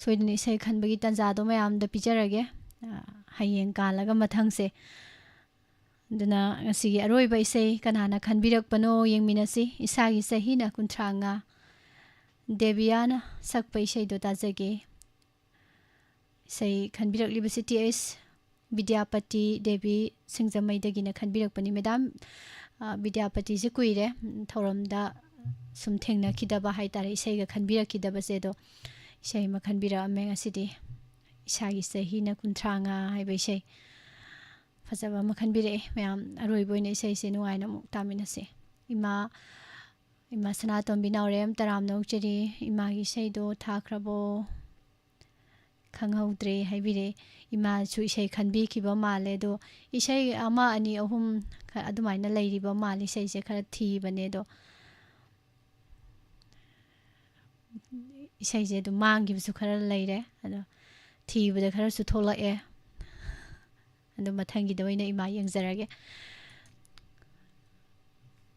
ꯁꯣꯏꯗꯅ ꯏꯁꯩ ꯈꯟꯕꯒꯤ ꯇꯥꯟꯖꯥꯗꯣ ꯃꯌꯥꯝꯗ ꯄꯤꯖꯔꯒꯦ꯫ ꯑ, ꯍꯌꯦꯡ ꯀꯥꯜꯂꯒ ꯃꯊꯪꯁꯦ꯫ ꯑꯗꯨꯅ ꯉꯁꯤꯒꯤ ꯑꯔꯣꯏꯕ ꯏꯁꯩ ꯀꯅꯥꯅ ꯈꯟꯕꯤꯔꯛꯄꯅꯣ ꯌꯦꯡꯃꯤꯟꯅꯁꯤ꯫ ꯏꯁꯥꯒꯤ ꯆꯍꯤꯅ ꯀꯨꯟꯊ꯭ꯔꯥ ꯃꯉꯥ, ꯗꯦꯕꯤꯌꯥꯅ ꯁꯛꯄ ꯏꯁꯩꯗꯣ ꯇꯥꯖꯒꯦ꯫ ꯏꯁꯩ ꯈꯟꯕꯤꯔꯛꯂꯤꯕꯁꯤ ꯇꯤ ꯑꯩꯆ ꯕꯤꯗ꯭ꯌꯥꯄꯇꯤ ꯗꯦꯕꯤ ꯁꯤꯡꯖꯃꯩꯗꯒꯤꯅ ꯈꯟꯕꯤꯔꯛꯄꯅꯤ꯫ ꯃꯦꯗꯥꯝ, ꯑ, ꯕꯤꯗ꯭ꯌꯥꯄꯇꯤꯁꯦ ꯀꯨꯏꯔꯦ, ꯎꯝ, ꯊꯧꯔꯝꯗ ꯁꯨꯝ ꯊꯦꯡꯅꯈꯤꯗꯕ ꯍꯥꯏ ꯇꯥꯔꯦ, ꯏꯁꯩꯒ ꯈꯟꯕꯤꯔꯛꯈꯤꯗꯕꯁꯦ꯫ ꯑꯗꯣ ꯏꯁꯩ ꯑꯃ ꯈꯟꯕꯤꯔꯛꯑꯝꯃꯦ ꯉꯁꯤꯗꯤ, ꯏꯁꯥꯒꯤ ꯆꯍꯤꯅ ꯀꯨꯟꯊ꯭ꯔꯥ ꯃꯉꯥ ꯍꯥꯏꯕ ꯏꯁꯩ꯫ ꯐꯖꯕ ꯑꯃ ꯈꯟꯕꯤꯔꯛꯑꯦ ꯃꯌꯥꯝ꯫ ꯑꯔꯣꯏꯕ ꯑꯣꯏꯅ ꯏꯁꯩꯁꯦ ꯅꯨꯡꯉꯥꯏꯅ ꯑꯃꯨꯛ ꯇꯥꯃꯤꯟꯅꯁꯦ꯫ ꯏꯃꯥ, ꯏꯃꯥ ꯁꯅꯥꯇꯣꯝꯕꯤ ꯅꯥꯎꯔꯦꯝ, ꯇꯔꯥꯝꯅ ꯑꯣꯛꯆꯔꯤ꯫ ꯏꯃꯥꯒꯤ ꯏꯁꯩꯗꯣ ꯊꯥꯈ꯭ꯔꯕꯣ? ꯈꯪꯍꯧꯗ꯭ꯔꯦ ꯍꯥꯏꯕꯤꯔꯦ꯫ ꯏꯃꯥꯁꯨ ꯏꯁꯩ ꯈꯟꯕꯤꯈꯤꯕ ꯃꯥꯜꯂꯦ꯫ ꯑꯗꯣ ꯏꯁꯩ ꯑꯃ, ꯑꯅꯤ, ꯑꯍꯨꯝ ꯈ-, ꯑꯗꯨꯃꯥꯏꯅ ꯂꯩꯔꯤꯕ ꯃꯥꯜꯂꯦ꯫ ꯏꯁꯩꯁꯦ ꯈꯔ ꯊꯤꯕꯅꯦ꯫ ꯑꯗꯣ ꯏꯁꯩꯁꯦ ꯑꯗꯨꯝ ꯃꯥꯡꯈꯤꯕꯁꯨ ꯈꯔ ꯂꯩꯔꯦ꯫ ꯑꯗꯣ ꯊꯤꯕꯗ ꯈꯔꯁꯨ ꯊꯣꯛꯂꯛꯑꯦ꯫ ꯑꯗꯣ ꯃꯊꯪꯒꯤꯗ ꯑꯣꯏꯅ ꯏꯃꯥ ꯌꯦꯡꯖꯔꯒꯦ꯫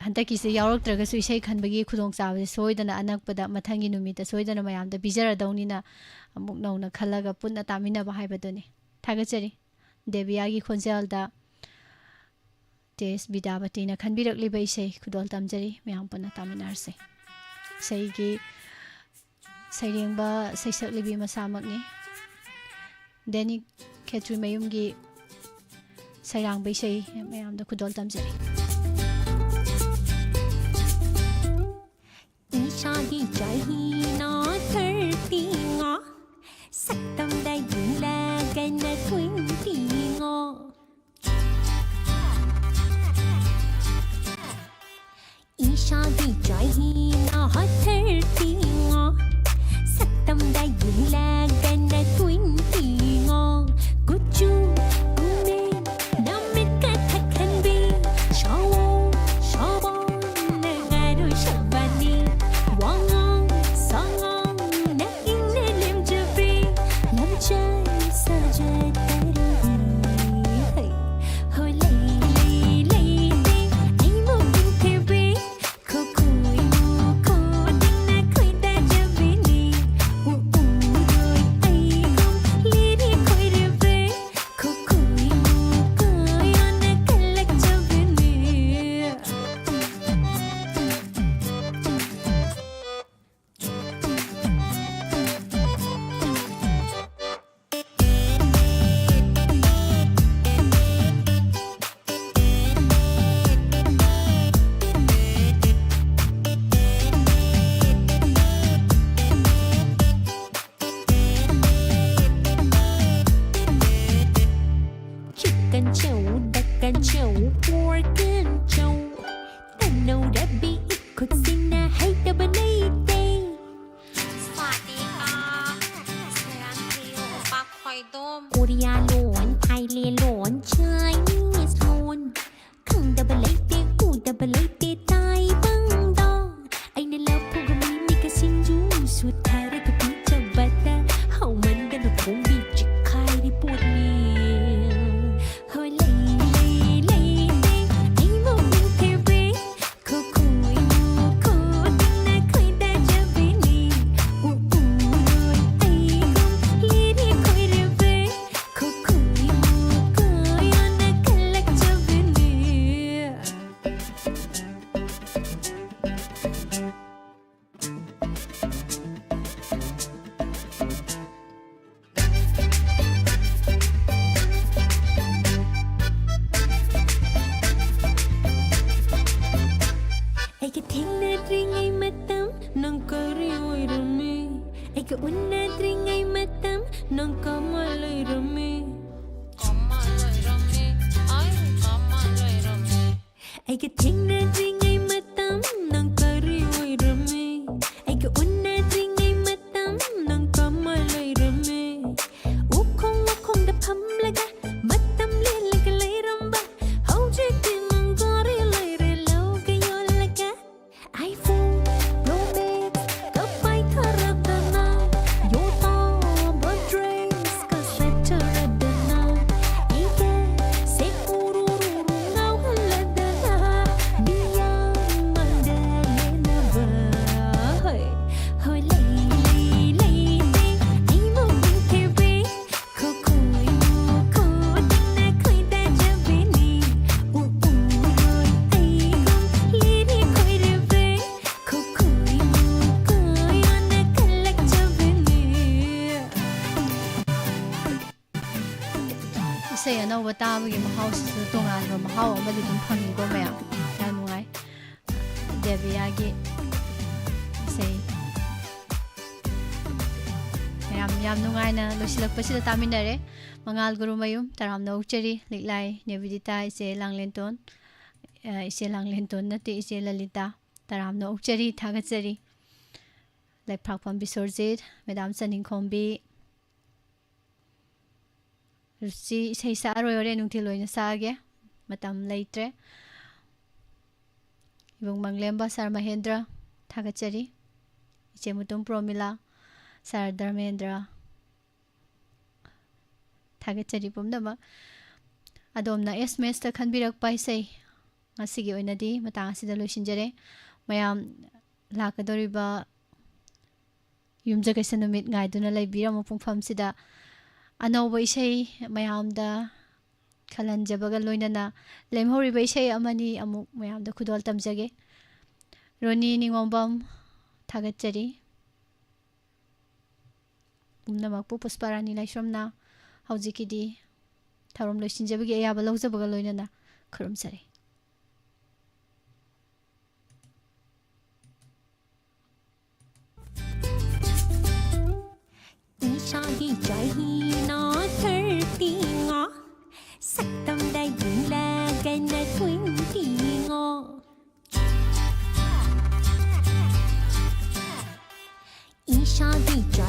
ꯍꯟꯗꯛꯀꯤꯁꯦ ꯌꯥꯎꯔꯛꯇ꯭ꯔꯒꯁꯨ ꯏꯁꯩ ꯈꯟꯕꯒꯤ ꯈꯨꯗꯣꯡꯆꯥꯕꯁꯦ ꯁꯣꯏꯗꯅ ꯑꯅꯛꯄꯗ ꯃꯊꯪꯒꯤ ꯅꯨꯃꯤꯠꯇ ꯁꯣꯏꯗꯅ ꯃꯌꯥꯝꯗ ꯄꯤꯖꯔꯗꯧꯅꯤꯅ ꯑꯃꯨꯛ ꯅꯧꯅ ꯈꯜꯂꯒ ꯄꯨꯟꯅ ꯇꯥꯃꯤꯟꯅꯕ ꯍꯥꯏꯕꯗꯨꯅꯤ꯫ ꯊꯥꯒꯠꯆꯔꯤ꯫ ꯗꯦꯕꯤꯌꯥꯒꯤ ꯈꯣꯟꯖꯦꯜꯗ ꯇꯤ ꯑꯦꯁ ꯕꯤꯗ꯭ꯌꯥꯄꯇꯤꯅ ꯈꯟꯕꯤꯔꯛꯂꯤꯕ ꯏꯁꯩ ꯈꯨꯗꯣꯜ ꯇꯝꯖꯔꯤ꯫ ꯃꯌꯥꯝ ꯄꯨꯟꯅ ꯇꯥꯃꯤꯟꯅꯔꯁꯤ꯫ ꯏꯁꯩꯒꯤ ꯁꯩꯔꯦꯡꯕ ꯁꯩꯁꯛꯂꯤꯕꯤ ꯃꯁꯥꯃꯛꯅꯤ꯫ ꯗꯦꯅꯤꯛ ꯈꯦꯇ꯭ꯔꯤꯃꯌꯨꯝꯒꯤ ꯁꯩꯔꯥꯡꯕ ꯏꯁꯩ ꯃꯌꯥꯝꯗ ꯈꯨꯗꯣꯜ ꯇꯝꯖꯔꯤ꯫ ꯅ ꯇ꯭ꯋꯦꯟꯇꯤ ꯉꯣ꯫ ꯏꯁꯥꯒꯤ ꯆꯍꯤꯅ ꯊꯥꯔꯇꯤ ꯉꯣ꯫ ꯁꯛꯇꯝꯗ ꯌꯦꯡꯂꯒꯅ ꯇ꯭ꯋꯦꯟꯇꯤ ꯉꯣ꯫ ꯀꯨꯆꯨ ꯀꯨꯃꯦꯟ ꯅꯃꯤꯠꯀ ꯊꯛꯍꯟꯕꯤ꯫ ꯁꯑꯣꯡ ꯁꯑꯣꯡꯅ ꯉꯥꯔꯣꯏ ꯁꯕꯥꯅꯤ꯫ ꯋꯥꯉꯥꯡ ꯁꯉꯥꯡꯅ ꯏꯪꯅ ꯂꯦꯝꯖꯕꯤ꯫ ꯂꯝꯆꯠ ꯁꯥꯖꯠ ꯇꯔꯤ꯫ ꯍꯣ ꯂꯩ ꯂꯩ ꯂꯩꯇꯦ ꯑꯩꯕꯨ ꯄꯨꯊꯕꯤ꯫ ꯈꯨ ꯈꯨꯏ ꯃꯨ ꯈꯨ ꯇꯤꯟꯅ ꯈꯣꯏꯗꯥꯖꯕꯤꯅꯤ꯫ ꯎ ꯎꯔꯣꯏ ꯑꯩꯒꯨꯝ ꯂꯤꯔꯤ ꯈꯣꯏꯔꯕꯤ꯫ ꯈꯨ ꯈꯨꯏ ꯃꯨ ꯈꯨ ꯌꯣꯟꯅ ꯀꯜꯂꯛꯆꯕꯤꯅꯤ꯫ Chicken chow, duck and chow, pork and chow. ꯇꯅꯧꯔꯕꯤ ꯏꯈꯨꯠꯁꯤꯅ ꯍꯩꯇꯕ ꯂꯩꯇꯦ꯫ ꯁ꯭ꯋꯥꯇꯤ ꯀꯥ ꯁꯦꯔꯥꯟ ꯊꯤꯌꯨ ꯎꯄꯥꯛ ꯈꯣꯏꯗꯣꯝ꯫ ꯀꯣꯔꯤꯌꯥ ꯂꯣꯟ, ꯊꯥꯏꯂꯦꯟ ꯂꯣꯟ, ꯆꯥꯏꯅꯤꯁ ꯂꯣꯟ꯫ ꯈꯪꯗꯕ ꯂꯩꯇꯦ, ꯎꯗꯕ ꯂꯩꯇꯦ ꯇꯥꯏꯕꯪꯗ꯫ ꯑꯩꯅ ꯂꯐꯨꯒ ꯃꯤꯃꯤꯒ ꯁꯤꯡꯖꯨ ꯁꯨꯊꯔꯒ ꯄꯤꯖꯕꯗ ꯍꯥꯎꯃꯟꯗꯅ ꯈꯣꯡꯕꯤ ꯆꯤꯛꯈꯥꯏꯔꯤ ꯄꯣꯠꯅꯤ꯫ ꯍꯣ ꯂꯩ ꯂꯩ ꯂꯩꯇꯦ ꯑꯩꯕꯨ ꯄꯨꯊꯕꯤ꯫ ꯈꯨ ꯈꯨꯏ ꯃꯨ ꯈꯨ ꯇꯤꯟꯅ ꯈꯣꯏꯗꯥꯖꯕꯤꯅꯤ꯫ ꯎ ꯎꯔꯣꯏ ꯑꯩꯒꯨꯝ ꯂꯤꯔꯤ ꯈꯣꯏꯔꯕꯤ꯫ ꯈꯨ ꯈꯨꯏ ꯃꯨ ꯈꯨ ꯌꯣꯟꯅ ꯀꯜꯂꯛꯆꯕꯤꯅꯤ꯫ ꯑꯩꯒ ꯊꯦꯡꯅꯗ꯭ꯔꯤꯉꯩ ꯃꯇꯝ ꯅꯪ ꯀꯔꯤ ꯑꯣꯏꯔꯝꯃꯤ? ꯑꯩꯒ ꯎꯅꯗ꯭ꯔꯤꯉꯩ ꯃꯇꯝ ꯅꯪ ꯀꯃꯥꯏ ꯂꯩꯔꯝꯃꯤ? ꯎꯈꯣꯡ ꯋꯥꯈꯣꯡꯗ ꯐꯝꯂꯒ ꯃꯇꯝ ꯂꯦꯜꯂꯒ ꯂꯩꯔꯝꯕ, ꯍꯧꯖꯤꯛꯇꯤ ꯅꯪ ꯒꯥꯔꯤ ꯂꯩꯔꯦ ꯂꯧꯒ ꯌꯣꯜꯂꯒ꯫ iPhone Pro Max ꯀ ꯄꯥꯏꯊꯔꯗꯅ, ꯌꯣꯇꯥꯕ dress ꯀ ꯁꯦꯠꯆꯔꯗꯅ, ꯑꯩꯒꯁꯦ ꯎꯔꯨꯔꯨꯔꯨ ꯉꯥꯎꯍꯜꯂꯗꯅ, ꯃꯤꯌꯥꯝ ꯃꯥꯡꯗ ꯂꯦꯟꯅꯕ꯫ ꯍꯣꯏ, ꯍꯣꯏ, ꯂꯩ, ꯂꯩ, ꯂꯩꯇꯦ, ꯑꯩ ꯃꯃꯤꯡ ꯈꯦꯕꯦ꯫ ꯏꯁꯩ ꯑꯅꯧꯕ ꯇꯥꯕꯒꯤ ꯃꯍꯥꯎꯁꯤꯁꯨ ꯇꯣꯉꯥꯟꯕ ꯃꯍꯥꯎ ꯑꯃꯗꯤ ꯑꯗꯨꯝ ꯐꯪꯉꯤꯀꯣ ꯃꯌꯥꯝ꯫ ꯌꯥꯝ ꯅꯨꯡꯉꯥꯏ꯫ ꯗꯦꯕꯤꯌꯥꯒꯤ ꯏꯁꯩ꯫ ꯃꯌꯥꯝ ꯌꯥꯝ ꯅꯨꯡꯉꯥꯏꯅ ꯂꯣꯏꯁꯤꯜꯂꯛꯄꯁꯤꯗ ꯇꯥꯃꯤꯟꯅꯔꯦ꯫ ꯃꯉꯥꯜ ꯒꯨꯔꯨꯃꯌꯨꯝ ꯇꯔꯥꯝꯅ ꯑꯣꯛꯆꯔꯤ꯫ ꯂꯤꯛꯂꯥꯏ ꯅꯦꯕꯤꯗꯤꯇꯥ, ꯏꯆꯦ ꯂꯥꯡꯂꯦꯟꯇꯣꯟ, ꯑ, ꯏꯆꯦ ꯂꯥꯡꯂꯦꯟꯇꯣꯟ ꯅꯠꯇꯦ, ꯏꯆꯦ ꯂꯂꯤꯇꯥ, ꯇꯔꯥꯝꯅ ꯑꯣꯛꯆꯔꯤ, ꯊꯥꯒꯠꯆꯔꯤ꯫ ꯂꯩꯄꯥꯛꯄꯝ ꯕꯤꯁꯣꯔꯖꯤꯠ, ꯃꯦꯗꯥꯝ ꯆꯅꯤꯡꯈꯣꯝꯕꯤ, ꯔꯨꯆꯤ, ꯏꯁꯩ ꯁꯛꯑꯔꯣꯏ, ꯍꯣꯔꯦꯟ ꯅꯨꯡꯊꯤꯜ ꯑꯣꯏꯅ ꯁꯛꯑꯒꯦ, ꯃꯇꯝ ꯂꯩꯇ꯭ꯔꯦ꯫ ꯏꯕꯨꯡ ꯃꯪꯂꯦꯝꯕ, ꯁꯥꯔ ꯃꯍꯦꯟꯗ꯭ꯔ, ꯊꯥꯒꯠꯆꯔꯤ꯫ ꯏꯆꯦ ꯃꯨꯇꯨꯝ ꯄ꯭ꯔꯣꯃꯤꯂꯥ, ꯁꯥꯔ ꯙꯔꯃꯦꯟꯗ꯭ꯔ, ꯊꯥꯒꯠꯆꯔꯤ ꯄꯨꯝꯅꯃꯛ꯫ ꯑꯗꯣꯝꯅ ꯑꯦꯁ ꯑꯦꯝ ꯑꯦꯁꯇ ꯈꯟꯕꯤꯔꯛꯄ ꯏꯁꯩ ꯉꯁꯤꯒꯤ ꯑꯣꯏꯅꯗꯤ ꯃꯇꯥꯡ ꯑꯁꯤꯗ ꯂꯣꯏꯁꯤꯟꯖꯔꯦ꯫ ꯃꯌꯥꯝ ꯂꯥꯛꯀꯗꯧꯔꯤꯕ ꯌꯨꯝꯖꯀꯩꯁ ꯅꯨꯃꯤꯠ ꯉꯥꯏꯗꯨꯅ ꯂꯩꯕꯤꯔꯝꯃꯨ꯫ ꯄꯨꯡꯐꯝꯁꯤꯗ ꯑꯅꯧꯕ ꯏꯁꯩ ꯃꯌꯥꯝꯗ ꯈꯜꯍꯟꯖꯕꯒ ꯂꯣꯏꯅꯅ ꯂꯦꯝꯍꯧꯔꯤꯕ ꯏꯁꯩ ꯑꯃꯅꯤ ꯑꯃꯨꯛ ꯃꯌꯥꯝꯗ ꯈꯨꯗꯣꯜ ꯇꯝꯖꯒꯦ꯫ ꯔꯣꯅꯤ ꯅꯤꯉꯣꯝꯕꯝ, ꯊꯥꯒꯠꯆꯔꯤ꯫ ꯄꯨꯝꯅꯃꯛꯄꯨ ꯄꯨꯁꯄꯥꯔꯥꯅꯤ ꯂꯥꯏꯁ꯭ꯔꯝꯅ ꯍꯧꯖꯤꯛꯀꯤꯗꯤ ꯊꯧꯔꯝ ꯂꯣꯏꯁꯤꯟꯖꯕꯒꯤ ꯑꯌꯥꯕ ꯂꯧꯖꯕꯒ ꯂꯣꯏꯅꯅ ꯈꯨꯔꯨꯝꯖꯔꯤ꯫ ꯏꯁꯥꯒꯤ ꯆꯍꯤꯅ ꯊꯥꯔꯇꯤ ꯃꯉꯥ, ꯁꯛꯇꯝꯗ ꯌꯦꯡꯂꯒꯅ ꯇ꯭ꯋꯦꯟꯇꯤ ꯃꯉꯥ꯫ ꯆꯥꯕꯤꯗ꯭ꯔꯣ?